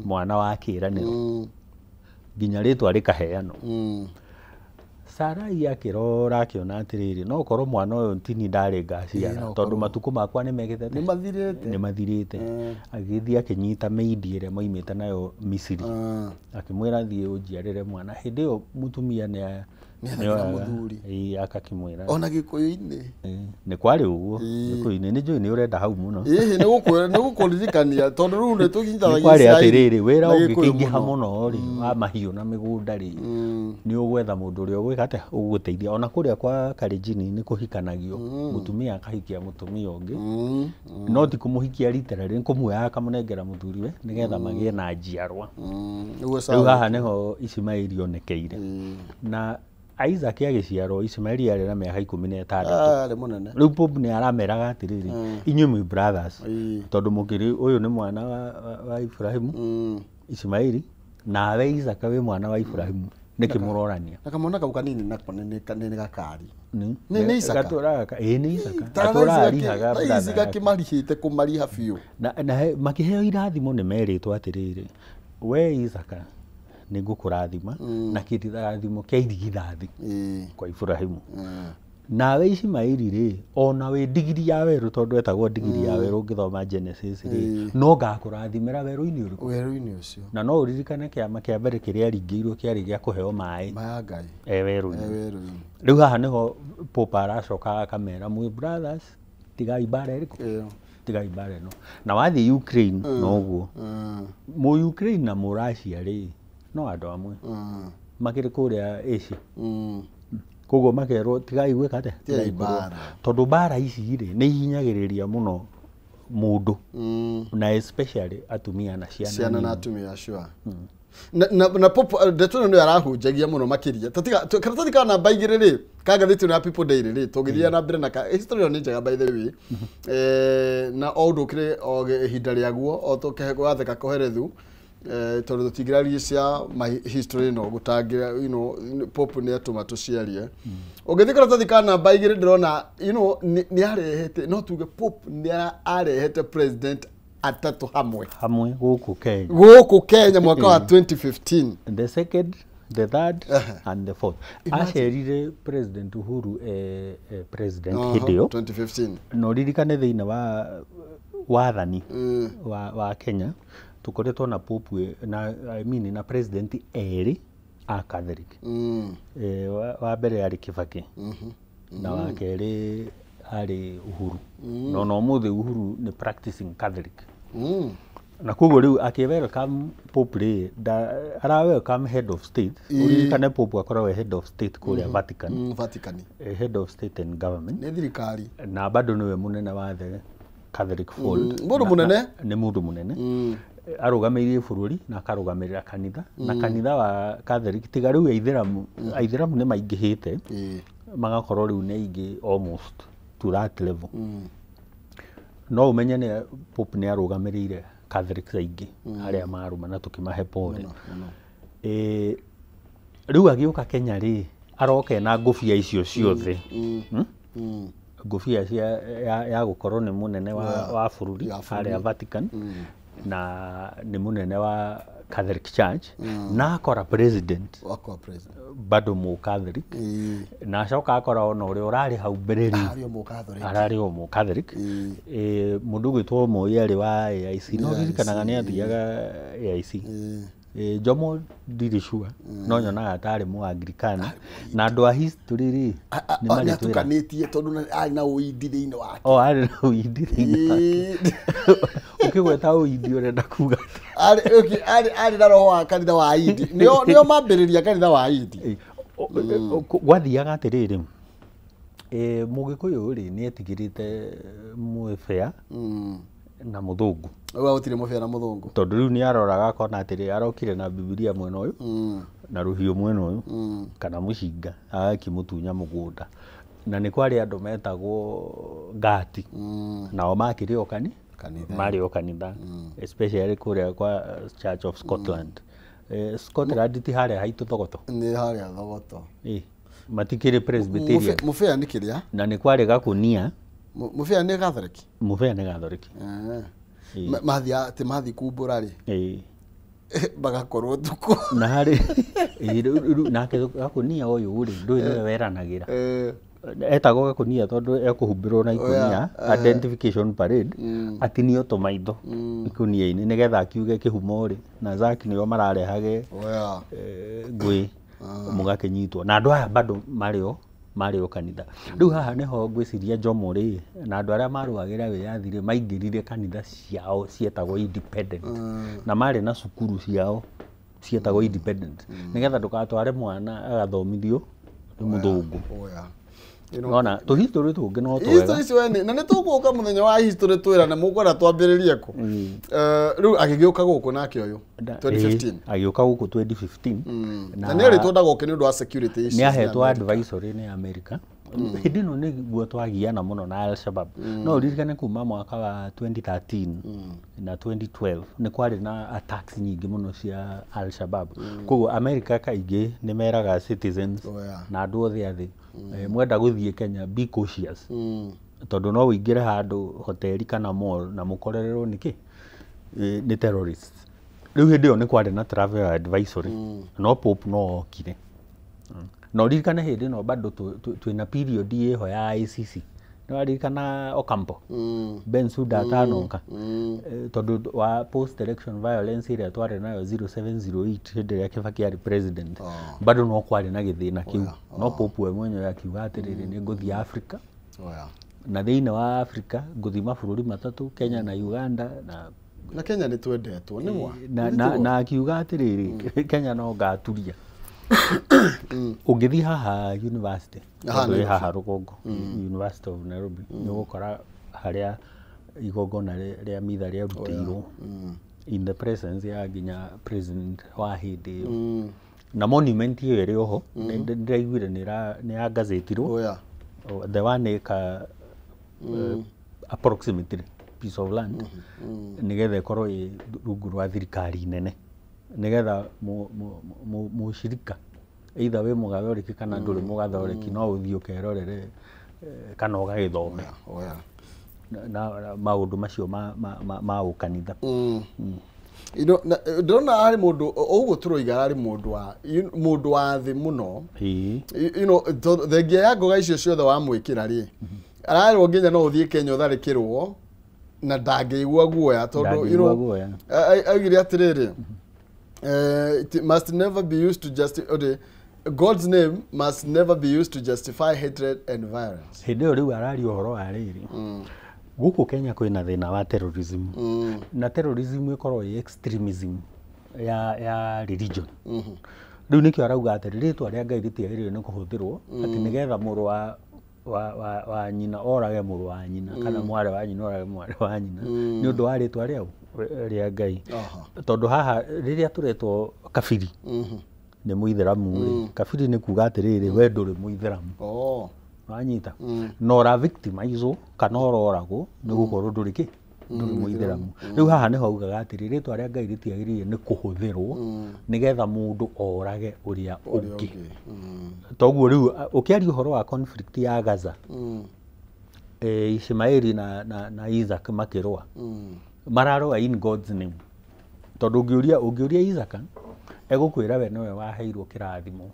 Mwana wa kĩĩranĩro, nginya rĩtwa rĩkaheanwo. Sarai akĩrora akĩona atĩrĩrĩ, no korwo mwana ũyũ tini ndarĩ ngaciara, No tondũ matukũ makwa nĩ mekĩte Nĩ mathirĩte. Nĩ mathirĩte. Agĩthiĩ akĩnyita maid ĩrĩa maimĩte nayo Misiri, akĩmwĩra, "Thiĩ ũnjiarĩre mwana." Hĩndĩ ĩyo mũtumia nĩ Nĩethagĩra mũthuri. Ĩĩ, akakĩmwĩra. Ona Gĩkũyũ-inĩ. Ĩĩ, nĩ kwarĩ ũguo Gĩkũyũ-inĩ. Nĩ njũĩ nĩ ũrenda hau mũno. Ĩhĩ, nĩ gũkũririkania tondũ rĩu nĩ Nĩ tũnyitanagia kwarĩ Isiraeli atĩrĩrĩ, wĩra na Gĩkũyũ. ũngĩkĩingĩha mũno rĩ, wa mahiũ na mĩgũnda rĩ, nĩ ũgwetha mũndũ ũrĩa ũgwĩka atĩa, ũgũgũteithia. Ona kũrĩa kwa Kalenjin nĩ kũhikanagio, mũtumia akahikia mũtumia ũngĩ, no ti kũmũhikia literally, nĩ kũmuoya akamũnengera mũthuriwe nĩgetha magĩe na njiarwa. Nĩguo Rĩu sawa. haha nĩho Ishimaeli onekeire, na Isaac agĩciarwo Ishimaeli arĩ na mĩaka 16. Arĩ mũnene. Rĩu Pope nĩ arameraga atĩrĩrĩ, inyuĩ mwĩ brothers, tondũ mũkĩrĩ ũyũ nĩ mwana wa Ibrahimu, Ishimaeli, nawe Isaka wĩ mwana wa Ibrahimu, nĩkĩ mũrorania? Na kamwana kau kanini nako nĩ gakari. Nĩ Nĩ Isaka? Ĩĩ, nĩ Isaka. Ta Gatũraga arihaga thaa ici brother yake. gakĩmarihĩte kũmariha biũ. Na makĩheo irathimo, nĩ merĩtwo atĩrĩrĩ, we Isaka nĩ ngũkũrathima na kĩrathimo kĩa irigithathi kwa Ibrahimu. Nawe Ishimaeli rĩ, ona wĩ ndigiri ya werũ, tondũ etagwo ndigiri ya werũ ũngĩthoma Genesis rĩ, no ngakũrathimĩra werũ-inĩ ũrĩkũ? Werũ-inĩ ũcio. Na no ũririkane kĩama kĩa mbere kĩrĩa aringĩirwo kĩarĩ gĩa kũheo maĩ maya Ngai e werũ-inĩ. E werũ-inĩ. Rĩu haha nĩho Pope aracoka akamera, mwĩ brothers, tigai mbara ĩrĩkũ? Ĩyo. Tigai mbara ĩno. Na wathiĩ Ukraine noguo. Mũ Ukraine na mũ Russia rĩ, no andũ amwe makĩrĩ kũrĩa Asia. Koguo makerwo tigai gwĩka atĩa? Tigai kũrũa. mbara. Tondũ mbara ici rĩ, nĩ ihinyagĩrĩria mũno mũndũ, na especially atumia na ciana Ciana na nini. atumia sure. Na Pope ndeto ĩno nĩyo arahunjagia mũno makĩria. Tatiga karatathi ka namba 2 rĩ, ka ngathĩti ĩno ya People Daily rĩ, tũngĩthiĩ na mbere na ka history ĩyo nĩ njega by the way. Na o ũndũ ũkĩrĩ o ihinda rĩaguo, o tũkĩhe gwatheka koherethu, tondũ tũtingĩraria cia ma history ĩno gũtangĩra, you know, Pope nĩ atũma tũciarie. Ũngĩthiĩ karatathi ka namba 2 ndĩrona, you know, nĩ arehete, no tuge Pope nĩ arehete president atatũ hamwe Hamwe gũkũ Kenya. Gũkũ Kenya mwaka wa 2015. The second, the third and the fourth. Acerire President Uhuru president hĩndĩ ĩyo. 2015. Na ũririkane thĩinĩ wa wathani wa Kenya tũkoretwo na Pope na, I mean, na president erĩ a Catholic. Wa mbere arĩ Kibaki na wa kerĩ arĩ Uhuru. Na ona ũmũthĩ Uhuru nĩ practicing Catholic. Na koguo rĩu akĩ welcome Pope rĩ, ara welcome head of state. Ũririkane Pope akoragwo e head of state kũrĩa Vatican. Vatican. Head of state and government. Nĩ thirikari. Na bado nĩwe mũnene wa the Catholic fold. Mũndũ mũnene. Nĩ mũndũ mũnene. Arũgamĩrĩire bũrũri na akarũgamĩrĩra kanitha. Na kanitha wa Catholic tiga rĩu aithĩramu, aithĩramu nĩ maingĩhĩte. Magakorwo rĩu nĩ aingĩ almost to that level. No ũmenye nĩ Pope nĩ arũgamĩrĩire Catholics aingĩ arĩa marũma na tũkĩmahe pole. Rĩu agĩũka Kenya rĩ, aroka ena ngũbia icio ciothe. Ngũbia cia ya gũkorwo nĩ mũnene wa bũrũri harĩa Vatican, na nĩ mũnene wa Catholic Church, na akora president Wakwa president bado mũ Catholic, na acoka akora ona ũrĩa ũrarĩ hau mbere rĩ, arĩ o mũ Catholic. Ararĩ o mũ Catholic. Mũndũ ũgwĩtwo Moi arĩ wa AIC, no ririkanaga nĩ athiaga AIC. Jomo ndirĩ sure, no nyonaga tarĩ mũ Anglikana, na andũ a history rĩ, nĩ nĩ marĩtwĩra. Atukanĩtie tondũ arĩ na ũindi thĩinĩ wake. O arĩ na ũindi thĩinĩ wake. Ũkĩgweta ũindi ũrenda kuga atĩa? Arĩ na roho wa kanitha wa Indi, nĩo mambĩrĩria kanitha wa Indi. Gwathiaga atĩrĩrĩ, Mũgĩkũyũ rĩ, nĩ etigĩrĩte mwĩbĩa na mũthũngũ. Ũguo gũtirĩ mũbĩa na mũthũngũ. Tondũ rĩu nĩ aroraga akona atĩrĩ, arokire na Bibilia mwena ũyũ na rũhiũ mwena ũyũ kana mũcinga, agakĩmũtunya mũgũnda. Na nĩ kwarĩ andũ metagwo ngati, nao makĩrĩ o Kanitha. Marĩ o kanitha, especially kũrĩa kwa Church of Scotland. Scotland ti harĩa haitũ Thogoto? Nĩ harĩa Thogoto. Matikĩrĩ Presbyterian. Mũbĩa nĩ kĩrĩa? Na nĩ kwarĩ gakũnia. Mũbĩa nĩ Catholic? Mũbĩa nĩ Catholic. Mathiĩ atĩ mathiĩ kumbũra rĩ, magakorwo tukũ. Na harĩ rĩu nake gakũnia ũyũ rĩ, ndũĩ nĩwe weranagĩra. Etagwo gakũnia tondũ ekũhumbĩrwo na ikũnia, identification parade, atinio tũmaitho ikũnia-inĩ nĩgetha akiuge kĩhumo rĩ, na Zack nĩo mararehage ngũĩ mũgakĩnyitwo. Na andũ aya bado marĩ o kanitha. Rĩu haha nĩho ngwĩciria Jomo rĩ, na andũ arĩa marũagĩra wĩyathi rĩ, maingĩrire kanitha ciao cietagwo independent. Na marĩ na cukuru ciao cietagwo independent. Nĩgetha ndũgatware mwana agathomithio nĩ mũthũngũ. Nona tũ history tũngĩ no twega. History icio we na nĩ tũgũka mũthenya wa history twĩra na mũkwenda twambĩrĩrie kũ. Rĩu agĩgĩũka gũkũ nake ũyũ 2015. Agĩũka gũkũ 2015. Na nĩ erĩtwo ndagoke nĩ ũndũ wa security issues. Nĩ ahetwo advisory nĩ America. Hĩndĩ ĩno nĩguo twagiana mũno na Al-Shabaab. No ũririkane kuma mwaka wa 2013 na 2012 nĩ kwarĩ na attacks nyingĩ mũno cia Al-Shabaab. Koguo America kaingĩ nĩ meraga citizens na andũ othe a thĩ, mwenda gũthiĩ Kenya, be cautious. Tondũ no ũingĩre handũ hoteli kana mall na mũkorererwo nĩ kĩ? Nĩ terrorists. Rĩu hĩndĩ ĩyo nĩ kwarĩ na travel advisory. No Pope no okire. Na ũririkane hĩndĩ ĩno bado twĩna period ĩho ya ICC. Nĩwaririkana Ocampo, Bensouda atanoka, tondũ wa post election violence ĩrĩa twarĩ nayo 0708 hĩndĩ ĩrĩa Kibaki arĩ president, bado no kwarĩ na gĩthĩna kĩu. No Pope we mwenyewe akiuga atĩrĩrĩ, nĩ ngũthiĩ Africa, na thĩinĩ wa Africa ngũthiĩ mabũrũri matatũ, Kenya na Uganda na Na Kenya nĩ twendetwo nĩ mwa. Na akiuga atĩrĩrĩ, Kenya no ngaturia. Ũngĩthiĩ haha university, Haha tondũ ĩ Nairobi. Haha rũgongo, University of Nairobi, nĩ ũgũkora harĩa igongona rĩa mitha rĩarutĩirwo in the presence ya nginya president wa hĩndĩ ĩyo, na monument ĩyo ĩrĩ oho. Ndĩraiguire nĩ yangazĩtirwo, the 1 acre approximately piece of land, nigetha ĩkorwo ĩ rungu rwa thirikari nene, nigetha mũshirika either wĩ mũgathoreki kana ndũrĩ mũgathoreki, no ũthiĩ ũkerorere kana ũgagĩthome na maũndũ macio ma ũkanitha. Ndĩrona harĩ mũndũ ũguo tũroiga, arĩ mũndũ wa thĩ mũno. Thengia ya ngoga icio ciothe wamwĩkĩra rĩ, ararwo nginya no ũthiĩ Kenya ũtharĩkĩrwo na ndangĩigua guoya tondũ Ndangĩigua guoya. Augire atĩrĩrĩ, it must never be used to just okay, God's name must never be used to justify hatred and violence. Hĩndĩ ĩyo rĩu araria ũhoro wa rĩrĩ, gũkũ Kenya kwĩna thĩna wa terrorism, na terrorism ĩkorwo ĩ extremism ya religion. Rĩu nĩkĩo arauga atĩ rĩtwa rĩa Ngai rĩtiagĩrĩire nĩ kũhũthĩrwo atĩ nĩgetha mũrũ wa nyina orage mũrũ wa nyina, kana mwarĩ wa nyina orage mwarĩ wa nyina nĩ ũndũ wa rĩtwa rĩa Ngai. Tondũ haha rĩrĩa tũretwo kabiri nĩ mũithĩramu rĩ, kabiri nĩ kuga atĩrĩrĩ, we ndũrĩ mũithĩramu. Wanyita na ũra victimizwo kana ũroragwo nĩ gũkorwo ndũrĩ kĩ, ndũrĩ mũithĩramu. Rĩu haha nĩho augaga atĩrĩ, rĩtwa rĩa Ngai rĩtiagĩrĩire nĩ kũhũthĩrwo nĩgetha mũndũ orage ũrĩa ũrĩa ũngĩ. Ũngĩ. Toguo rĩu ũkĩaria ũhoro wa conflict ya Gaza, Ishmaeli na Isaac makĩrũa, mararũa in God's name, tondũ ũngĩũria Isaac egũkwĩra we nĩwe waheirwo kĩrathimo,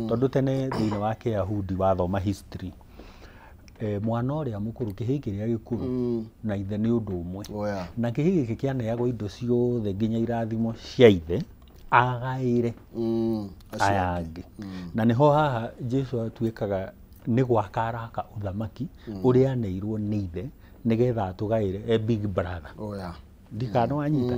tondũ tene thĩinĩ wa Kĩyahudi wathoma history, mwana ũrĩa mũkũrũ, kĩhĩĩ kĩrĩa gĩkũrũ na ithe nĩ ũndũ ũmwe. Na kĩhĩĩ gĩkĩ kĩaneagwo indo ciothe nginya irathimo cia ithe agaĩre acio aya angĩ. Na nĩho haha Jesu atuĩkaga nĩ gwaka araka ũthamaki ũrĩa aneirwo nĩ ithe nĩgetha atũgaĩre e big brother. Ndikana wanyita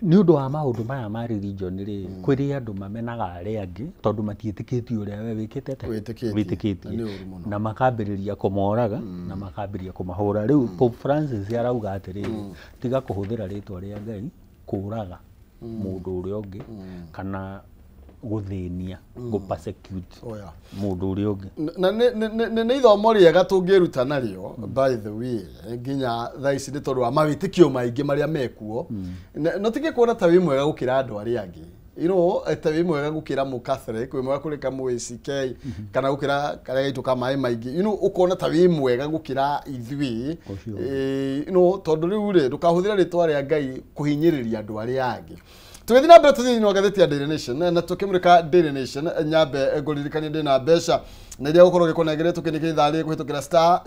nĩ ũndũ wa maũndũ maya ma religion rĩ, kwĩrĩ andũ mamenaga arĩa angĩ tondũ matiĩtĩkĩtie ũrĩa we wĩkĩte atĩa? Wĩtĩkĩtie. Wĩtĩkĩtie. Na nĩ ũru mũno. Na makambĩrĩria kũmoraga na makambĩrĩria kũmahũra. Rĩu Pope Francis arauga atĩrĩrĩ, tiga kũhũthĩra rĩtwa rĩa Ngai kũraga mũndũ ũrĩa ũngĩ kana gũthĩnia, gũ persecute mũndũ ũrĩa ũngĩ. Na nĩ ithomo rĩega tũngĩruta narĩo, by the way, nginya thaa ici nĩ tondũ wa mawĩtĩkio maingĩ marĩa mekuo. No tige kuona ta wĩ mwega gũkĩra andũ arĩa angĩ, ta wĩ mwega gũkĩra mũ Catholic, wĩ mwega kũrĩka mũ ACK kana gũkĩra karĩa gaitũ ka maĩ maingĩ, ũkona ta wĩ mwega gũkĩra ithuĩ. Ũcio. Tondũ rĩu rĩ, ndũkahũthĩre rĩtwa rĩa Ngai kũhinyĩrĩria andũ arĩa angĩ. Tũgĩthiĩ na mbere, tũthiĩ thĩinĩ wa ngathĩti ya Daily Nation, na tũkĩmũrĩka Daily Nation, nyambe ngũririkanie ndĩna mbeca na iria gũkorwo gĩkũnengere tũkĩnĩkĩra ithaa rĩrĩ kũhĩtũkĩra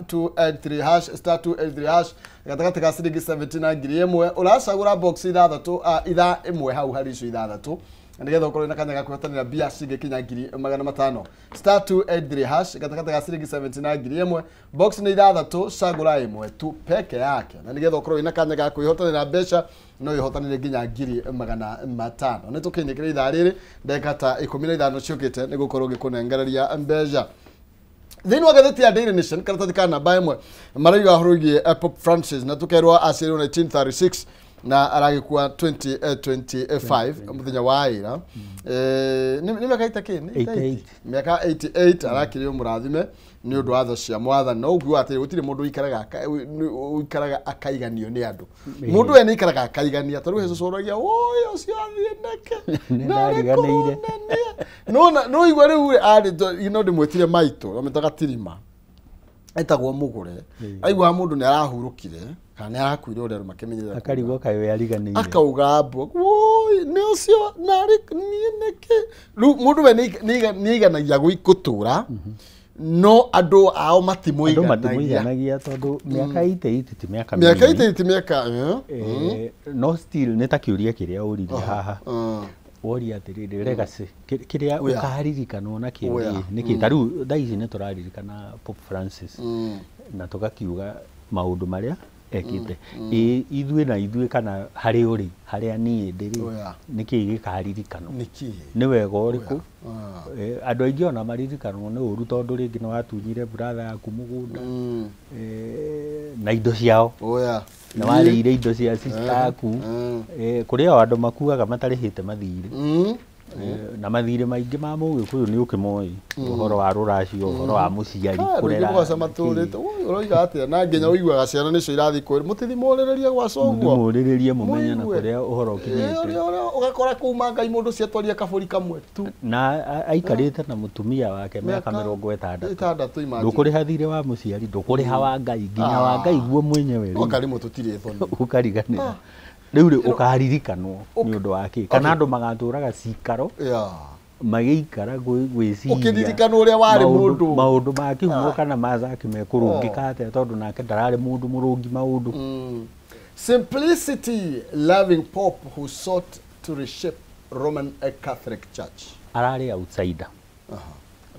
*283#, *283#, gatagatĩ ka ciringi 70 na 1,000. Ũracagũra box ithathatũ, ithaa ĩmwe hau harĩ icio ithathatũ, nĩgetha ũkorwo na kanya ga kwĩhotanĩra mbia cingĩkinya 500,000. *283#, gatagatĩ ga ciringi 70 na 1,000, box nĩ ithathatũ, cagũra ĩmwe tu peke yake, na nĩgetha ũkorwo wĩna kanya ga kwĩhotanĩra mbeca, no wĩhotanĩre nginya 500,000. Nĩ tũkĩnyĩkĩra ithaa rĩrĩ ndagĩka ta 15 ciũkĩte nĩ gũkorwo ngĩkũnengereria mbeca. Thĩinĩ wa ngathĩti ya Daily Nation, karatathi ka namba 1, marauga ũhoro wĩgiĩ Pope Francis, na tũkerwo aciarirwo 1936 na aragĩkua 2025 mũthenya wa ĩra. Nĩ mĩaka ita kĩ? Nĩ 88. Mĩaka 88 arakĩrĩ mũrathime nĩ ũndũ wa tha cia mwathani. No ũkiuga atĩrĩ, gũtirĩ mũndũ ũikaraga akaiganio nĩ andũ. Mũndũ we nĩ aikaraga akaigania, tarĩu he cũcũ ũragia ũyũ ũcio athiĩ neke. Nĩ Na arĩ ndariganĩire. kũrũnene. No igua rĩu arĩ no ndĩmwĩtire maitũ amĩtaga tirima etagwo mũgũre, aiguaga mũndũ nĩ arahurũkire kana nĩ arakuire, ũrĩa andũ makĩmenyerera akarigwo kaĩ we ariganĩire. Akauga mbu woi. Oi, nĩ ũcio narĩ niĩ nĩkĩ rĩu mũndũ we nĩaiganagia gũtũra no andũ ao Andũ matimũiganagia. Matimũiganagia tondũ mĩaka 88 ti mĩaka Mĩaka mĩnini. 88 mĩaka No still nĩ ta kĩũria kĩrĩa ũririe haha, woria atĩrĩrĩ, legacy kĩrĩa Oya. ũkaririkanwo nakĩo Oya. rĩ nĩkĩ? Ta rĩu thaa ici nĩ tũraririkana Pope Francis na tũgakiuga maũndũ marĩa ekĩte. Ĩ ithuĩ na ithuĩ kana harĩ ũrĩ harĩa niĩ ndĩ rĩ, nĩkĩ gĩkaririkanwo? Nĩkĩ? Nĩ wega ũrĩkũ? Ah. Andũ aingĩ ona maririkanwo nĩ ũru tondũ rĩngĩ nĩ watunyire brother yaku mũgũnda na indo ciao, nĩ warĩire indo cia sister yaku. Kũrĩ o andũ makuaga matarĩhĩte mathirĩ. Na mathirĩ maingĩ ma mũgĩkũyũ nĩ ũkĩmoĩ, ũhoro wa rũracio, ũhoro wa mũciari kũrera. Kũrera matũrĩte. Oi, ũroiga atĩa? Na nginya ũiguaga ciana nĩcio irathiĩ kwĩra mũtithi mũrĩrĩrie gwa coguo. Mũrĩrĩrie mũmenye na Mũigue. kũrĩa ũhoro ũkinyĩte. Ũrĩa ũgakora kuma Ngai mũndũ ũcio atwaria kabũri kamwe tu. Na aikarĩte na mũtumia wake mĩaka 60. 60, imagine. Ndũkũrĩha thirĩ wa mũciari, ndũkũrĩha wa Ngai, nginya wa Ngai guo mwenyewe No rĩ, karĩmwe tũtirĩ thoni. Ũkariganĩra rĩu rĩ, ũkaririkanwo nĩ ũndũ wa kĩ? Kana andũ magatũraga cikaro magĩikara gwĩciria Ũkĩririkana ũrĩa warĩ mũndũ. Maũndũ ma kĩhumo kana ma zaki mekũrũngĩka atĩa, tondũ nake ndararĩ mũndũ mũrũngi maũndũ. Simplicity loving pope who sought to reshape Roman Catholic Church. Ararĩ outsider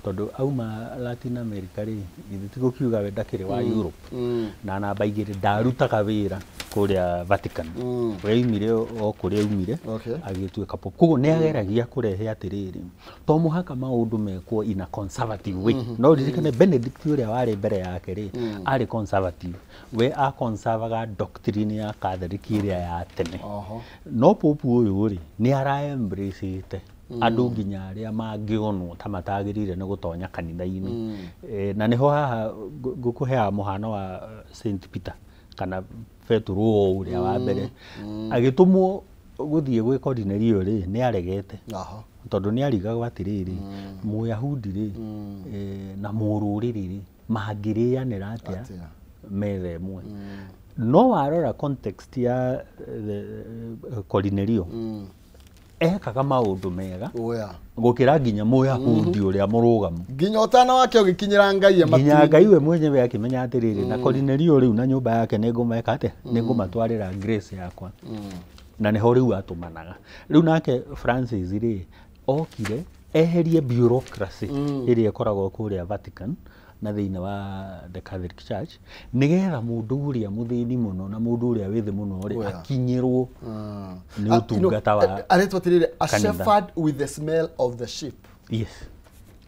tondũ auma Latin America rĩ, githĩ ti gũkiuga we ndakĩrĩ wa Europe? Na namba igĩrĩ, ndarutaga wĩra kũrĩa Vatican. We aumire o kũrĩa aumire, agĩtuĩka pope. Koguo nĩ ageragia kũrehe atĩrĩrĩ, to mũhaka maũndũ mekwo in a conservative way. No ririkane Benedict ũrĩa warĩ mbere yake rĩ, arĩ conservative, we aconservaga doctrine ya Catholic ĩrĩa ya tene. No pope ũyũ rĩ, nĩ ara embrace andũ nginya arĩa mangĩonwo ta matagĩrĩire nĩ gũtonya kanitha-inĩ. Na nĩho haha ngũkũheaga mũhano wa Saint Peter kana Petero o ũrĩa wa mbere agĩtũmwo gũthiĩ gwĩ Korinelio rĩ, nĩ aregete tondũ nĩ arigagwo atĩrĩrĩ, mũyahudi rĩ na mũrũrĩrĩ rĩ, mangĩrĩanĩra atĩa Atĩa? Metha ĩmwe? No warora context ya Korinelio, ekaga maũndũ mega gũkĩra nginya mũyahudi ũrĩa mũrũgamu. Nginya ũtana wake ũgĩkinyĩra Ngai nginya matu-inĩ. Ngai we mwenyewe akĩmenya atĩrĩrĩ, na Korinelio rĩu na nyũmba yake nĩ ngũmeka atĩa, nĩ ngũmatwarĩra grace yakwa. Na nĩho rĩu atũmanaga. Rĩu nake Francis rĩ, okire eherie bureaucracy ĩrĩa ĩkoragwo kũrĩa Vatican na thĩinĩ wa the Catholic Church, nĩgetha mũndũ ũrĩa mũthĩni mũno na mũndũ ũrĩa wĩ thĩ mũno rĩ, akinyĩrwo nĩ ũtungata wa Aretwo atĩrĩrĩ, a kanitha. Shepherd with the smell of the sheep. Yes,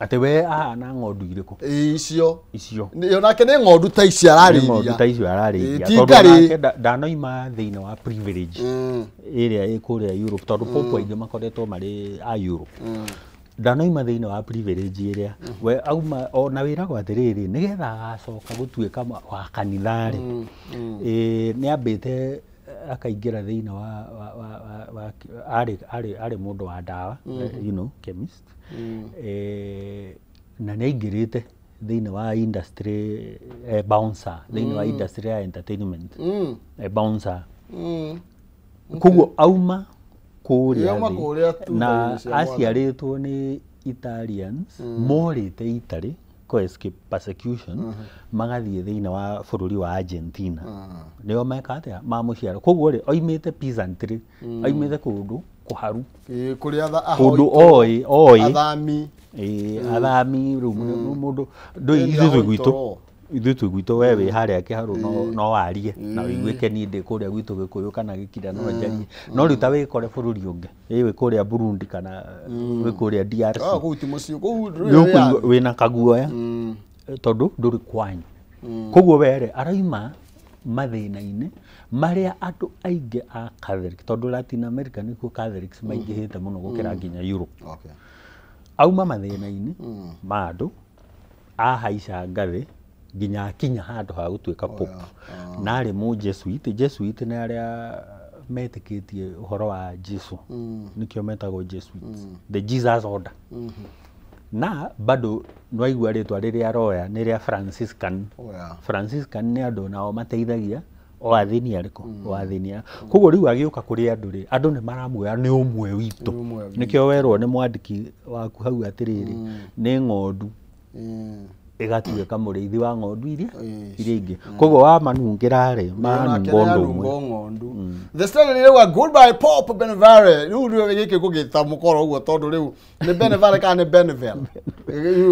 atĩ we ahana ng'ondu irĩkũ? Icio. Icio. Onake nĩ ng'ondu ta ici Nĩ ararĩithia. ng'ondu ta icio ararĩithia. Ti tondũ ngarĩ. Nake ndanoima thĩinĩ wa privilege ĩrĩa ĩ kũrĩa Europe, tondũ pope aingĩ makoretwo marĩ a Europe. Ndanoima thĩinĩ wa privilege ĩrĩa we auma, ona wĩragwo atĩrĩrĩ, nĩgetha agacoka gũtuĩka wa kanitha rĩ, nĩ ambĩte akaingĩra thĩinĩ wa arĩ mũndũ wa ndawa, chemist, na nĩ aingĩrĩte thĩinĩ wa industry, bouncer thĩinĩ wa industry ya entertainment, bouncer. Koguo auma kũrĩa Auma thĩ, kũrĩa tu na tha-inĩ cia Mwathani. Aciarĩtwo nĩ Italians morĩte Italy ko escape persecution, magathiĩ thĩinĩ wa bũrũri wa Argentina, nĩo meka atĩa, mamũciara. Koguo rĩ, oimĩte peasantry, oimĩte kũndũ kũharu, Kũrĩa kũndũ ahoitwo, oĩ oĩ athami. Ĩĩ, athami rĩu mũndũ ndũĩ Ĩni ithuĩ twĩ gwitũ ahoitwo. Ithuĩ twĩ gwitũ, we wĩ harĩa kĩharũ no warie na ũiguĩke niĩ ndĩ kũrĩa gwitũ Gĩkũyũ kana Gĩkira no njarie, no rĩu ta wĩkore bũrũri ũngĩ, ĩ wĩ kũrĩa Burundi kana wĩ kũrĩa DRC, Ah, kũu ti mũciĩ kũu ndũrĩ nĩ ũkũigua wĩyathi. wĩna kaguoya tondũ ndũrĩ kwanyu. Koguo were araima mathĩna-inĩ marĩa andũ aingĩ a Catholic, tondũ Latin America nĩkuo Catholics maingĩhĩte mũno gũkĩra nginya Europe. Auma mathĩna-inĩ ma andũ, ahaica ngathĩ nginya akinya handũ ha gũtuĩka pope. Na arĩ mũ Jesuit. Jesuit nĩ arĩa metĩkĩtie ũhoro wa Jesu, nĩkĩo metagwo Jesuits, the Jesus Order. Na bado nwaigua rĩtwa rĩrĩa aroya nĩ rĩa Franciscan. Franciscan nĩ andũ nao mateithagia O athĩni arĩkũ? O athĩni. Koguo rĩu agĩũka kũrĩ andũ rĩ, andũ nĩ maramuoya nĩ ũmwe witũ. Nĩkĩo werwo nĩ mwandĩki waku hau atĩrĩrĩ, nĩ ng'ondu ĩgatuĩka mũrĩithi wa ng'ondu iria ingĩ. Koguo wamanungĩra rĩ, manunga ũndũ ũmwe. The story rĩu goodbye Pope Benevare. Rĩu rĩu gĩkĩ gũgĩta mũkoro ũguo tondũ rĩu nĩ Benevare kana nĩ Benevel.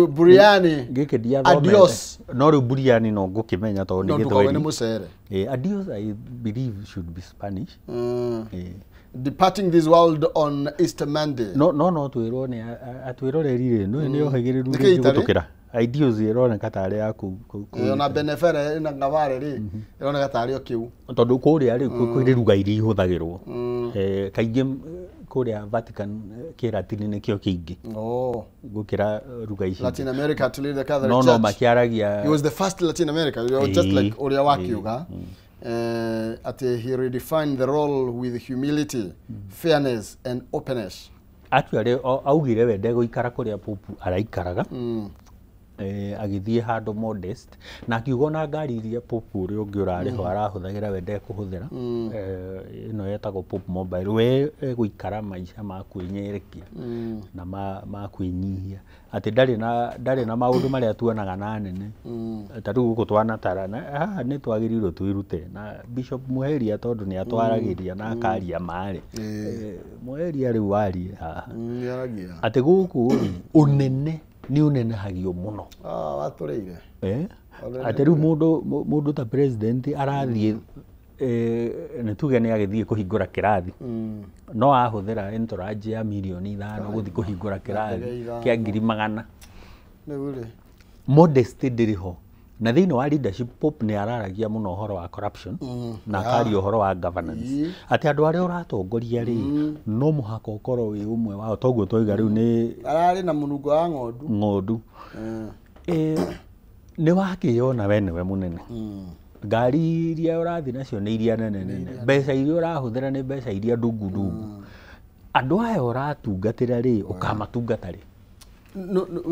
Buriani. Gĩkĩ ndiathomete. Adios. No rĩu Buriani no ngũkĩmenya tondũ nĩ gĩthweri. Nĩ mũcere. Adios I believe should be Spanish. Departing this world on Easter Monday. No no twĩrwo nĩ atwĩroreri rĩ, nĩ ohĩgĩrĩru rĩngĩ gũtũkĩra. Ideas ironeka tarĩ ya kũu. Ona Benefere na Ngavare rĩ, ironeka tarĩ o kĩu. Tondũ kũrĩa rĩu kwĩ ruga iria ihũthagĩrwo. Kaingĩ kũrĩa Vatican kĩratini nĩkĩo kĩingĩ. Gũkĩra ruga ici. Latin America to lead the Catholic Church. No makĩaragia. He was the first Latin America, just like ũrĩa wakiuga. Atĩ he redefined the role with humility, fairness and openness. Actually augire we ndegũikara kũrĩa Pope araikaraga. Agĩthiĩ handũ modest na akiuga ona ngari iria Pope ũrĩa ũngĩ ũrarĩho arahũthagĩra we ndekũhũthĩra. Ĩno yetagwo Pope Mobile. We egũikara maica ma kwĩnyerekia na ma kwĩnyihia, atĩ ndarĩ na maũndũ marĩa tuonaga na nene. Ta rĩu gũkũ twanatara na haha nĩ twagĩrĩirwo twĩrute na Bishop Muheria tondũ nĩ atwaragĩria na akaria marĩ. Muheria rĩu warie haha atĩ gũkũ rĩ ũnene nĩ ũnenehagio mũno. Watũrĩire. Atĩ rĩu mũndũ ta president arathiĩ nĩ tuge nĩ agĩthiĩ kũhingũra kĩrathi, no ahũthĩra entourage ya mirioni 5 gũthiĩ kũhingũra kĩrathi kĩa 100,000. Modesty ndĩrĩ ho. Na thĩinĩ wa leadership Pope nĩ araragia mũno ũhoro wa corruption na akaria ũhoro wa governance. Atĩ andũ arĩa ũratongoria rĩ, no mũhaka ũkorwo wĩ ũmwe wao. Toguo twauga rĩu nĩ ararĩ na mũnungo wa ng'ondu. Ng'ondu. Nĩ wakĩyona we nĩwe mũnene. Ngari iria ũrathiĩ nacio nĩ iria nene nene. Mbeca iria ũrahũthĩra nĩ mbeca iria ndungu ndungu. Andũ aya ũratungatĩra rĩ, ũkamatungata rĩ?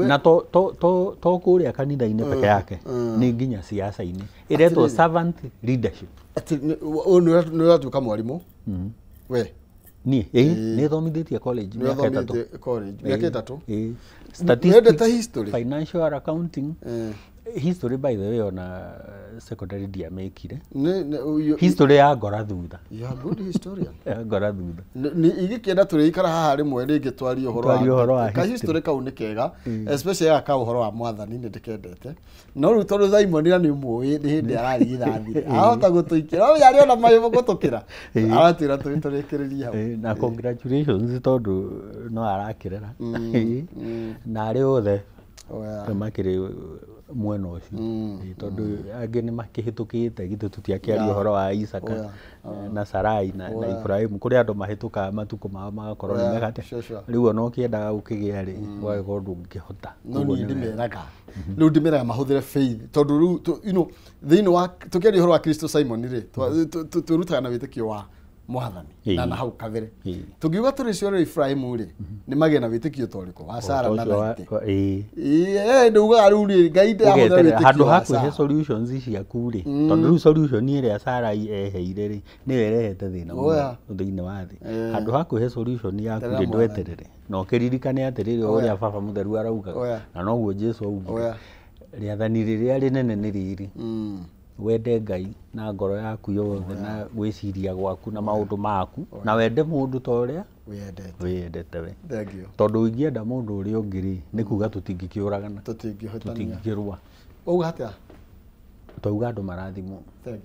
Na to kũrĩa kanitha-inĩ peke yake, nĩ nginya siasa-inĩ. Ĩretwo servant leadership. Nĩ ũratuĩka mwarimũ? We? Niĩ, nĩ thomithĩtie college mĩaka 3. College mĩaka 3? Statistics, financial accounting. History by the way ona secondary ndiamĩkire. History ya ngora thutha. You are good historian. Ya ngora thutha. Igĩkĩenda tũrĩikara haha rĩmwe rĩngĩ twarie ũhoro wa ka history kau nĩ kega, especially gaka ũhoro wa mwathani nĩ ndĩkendete. No rĩu tondũ Simon na nĩ ũmũĩ nĩ hĩndĩ ararigithathire. Ahota gũtũikĩra. O yarĩ ona mayũ gũtũkĩra. Aratwĩra tũrĩkĩrĩrie hau. Na congratulations tondũ no arakĩrera. Na arĩa othe makĩrĩ mwena ũcio, tondũ angĩ nĩ makĩhĩtũkĩte githĩ tũtiakĩaria ũhoro wa Isaka na Sarai na Ibrahimu, kũrĩ andũ mahĩtũkaga matukũ mao magakorwo nĩ mega atĩa. Rĩu ona ũkĩendaga gũkĩgĩa rĩ, ũgagĩkorwo ndũngĩhota. No niĩ ndĩmeraga, rĩu ndĩmeraga mahũthĩre faith, tondũ rĩu you know thĩinĩ wa tũkĩaria ũhoro wa Kristo Simon rĩ, twĩrutaga na wĩtĩkio wa mwathani na hau kabere. Tũngiuga tũrĩ cioro Ibrahimu rĩ, nĩ magĩe na wĩtĩkio ta ũrĩkũ wa Sara na Laiti. Ndaugaga rĩu rĩ, Ngai ndahũthĩra wĩtĩkio handũ ha kwĩhe solutions ciaku rĩ, tondũ rĩu solution ĩrĩa Sara eheire rĩ, nĩyo ĩrehete thĩna mũno thĩinĩ wa thĩ. Handũ ha kwĩhe solution yaku rĩ, ndweterere na ũkĩririkane atĩrĩrĩ, ũrĩa Baba Mũtheru araugaga na noguo Jesu augire, rĩathani rĩrĩa rĩnene nĩ rĩrĩ, wende Ngai na ngoro yaku yothe na gwĩciria gwaku na maũndũ maku, na wende mũndũ ta ũrĩa wĩyendete we. Tondũ ũngĩenda mũndũ ũrĩa ũngĩ rĩ, nĩ kuga tũtingĩkĩũragana, tũtingĩkĩrũa. Wauga atĩa? Twauga andũ marathimwo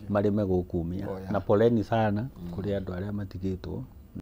marĩme gũkumia. Na poleni sana kũrĩ andũ arĩa matigĩtwo.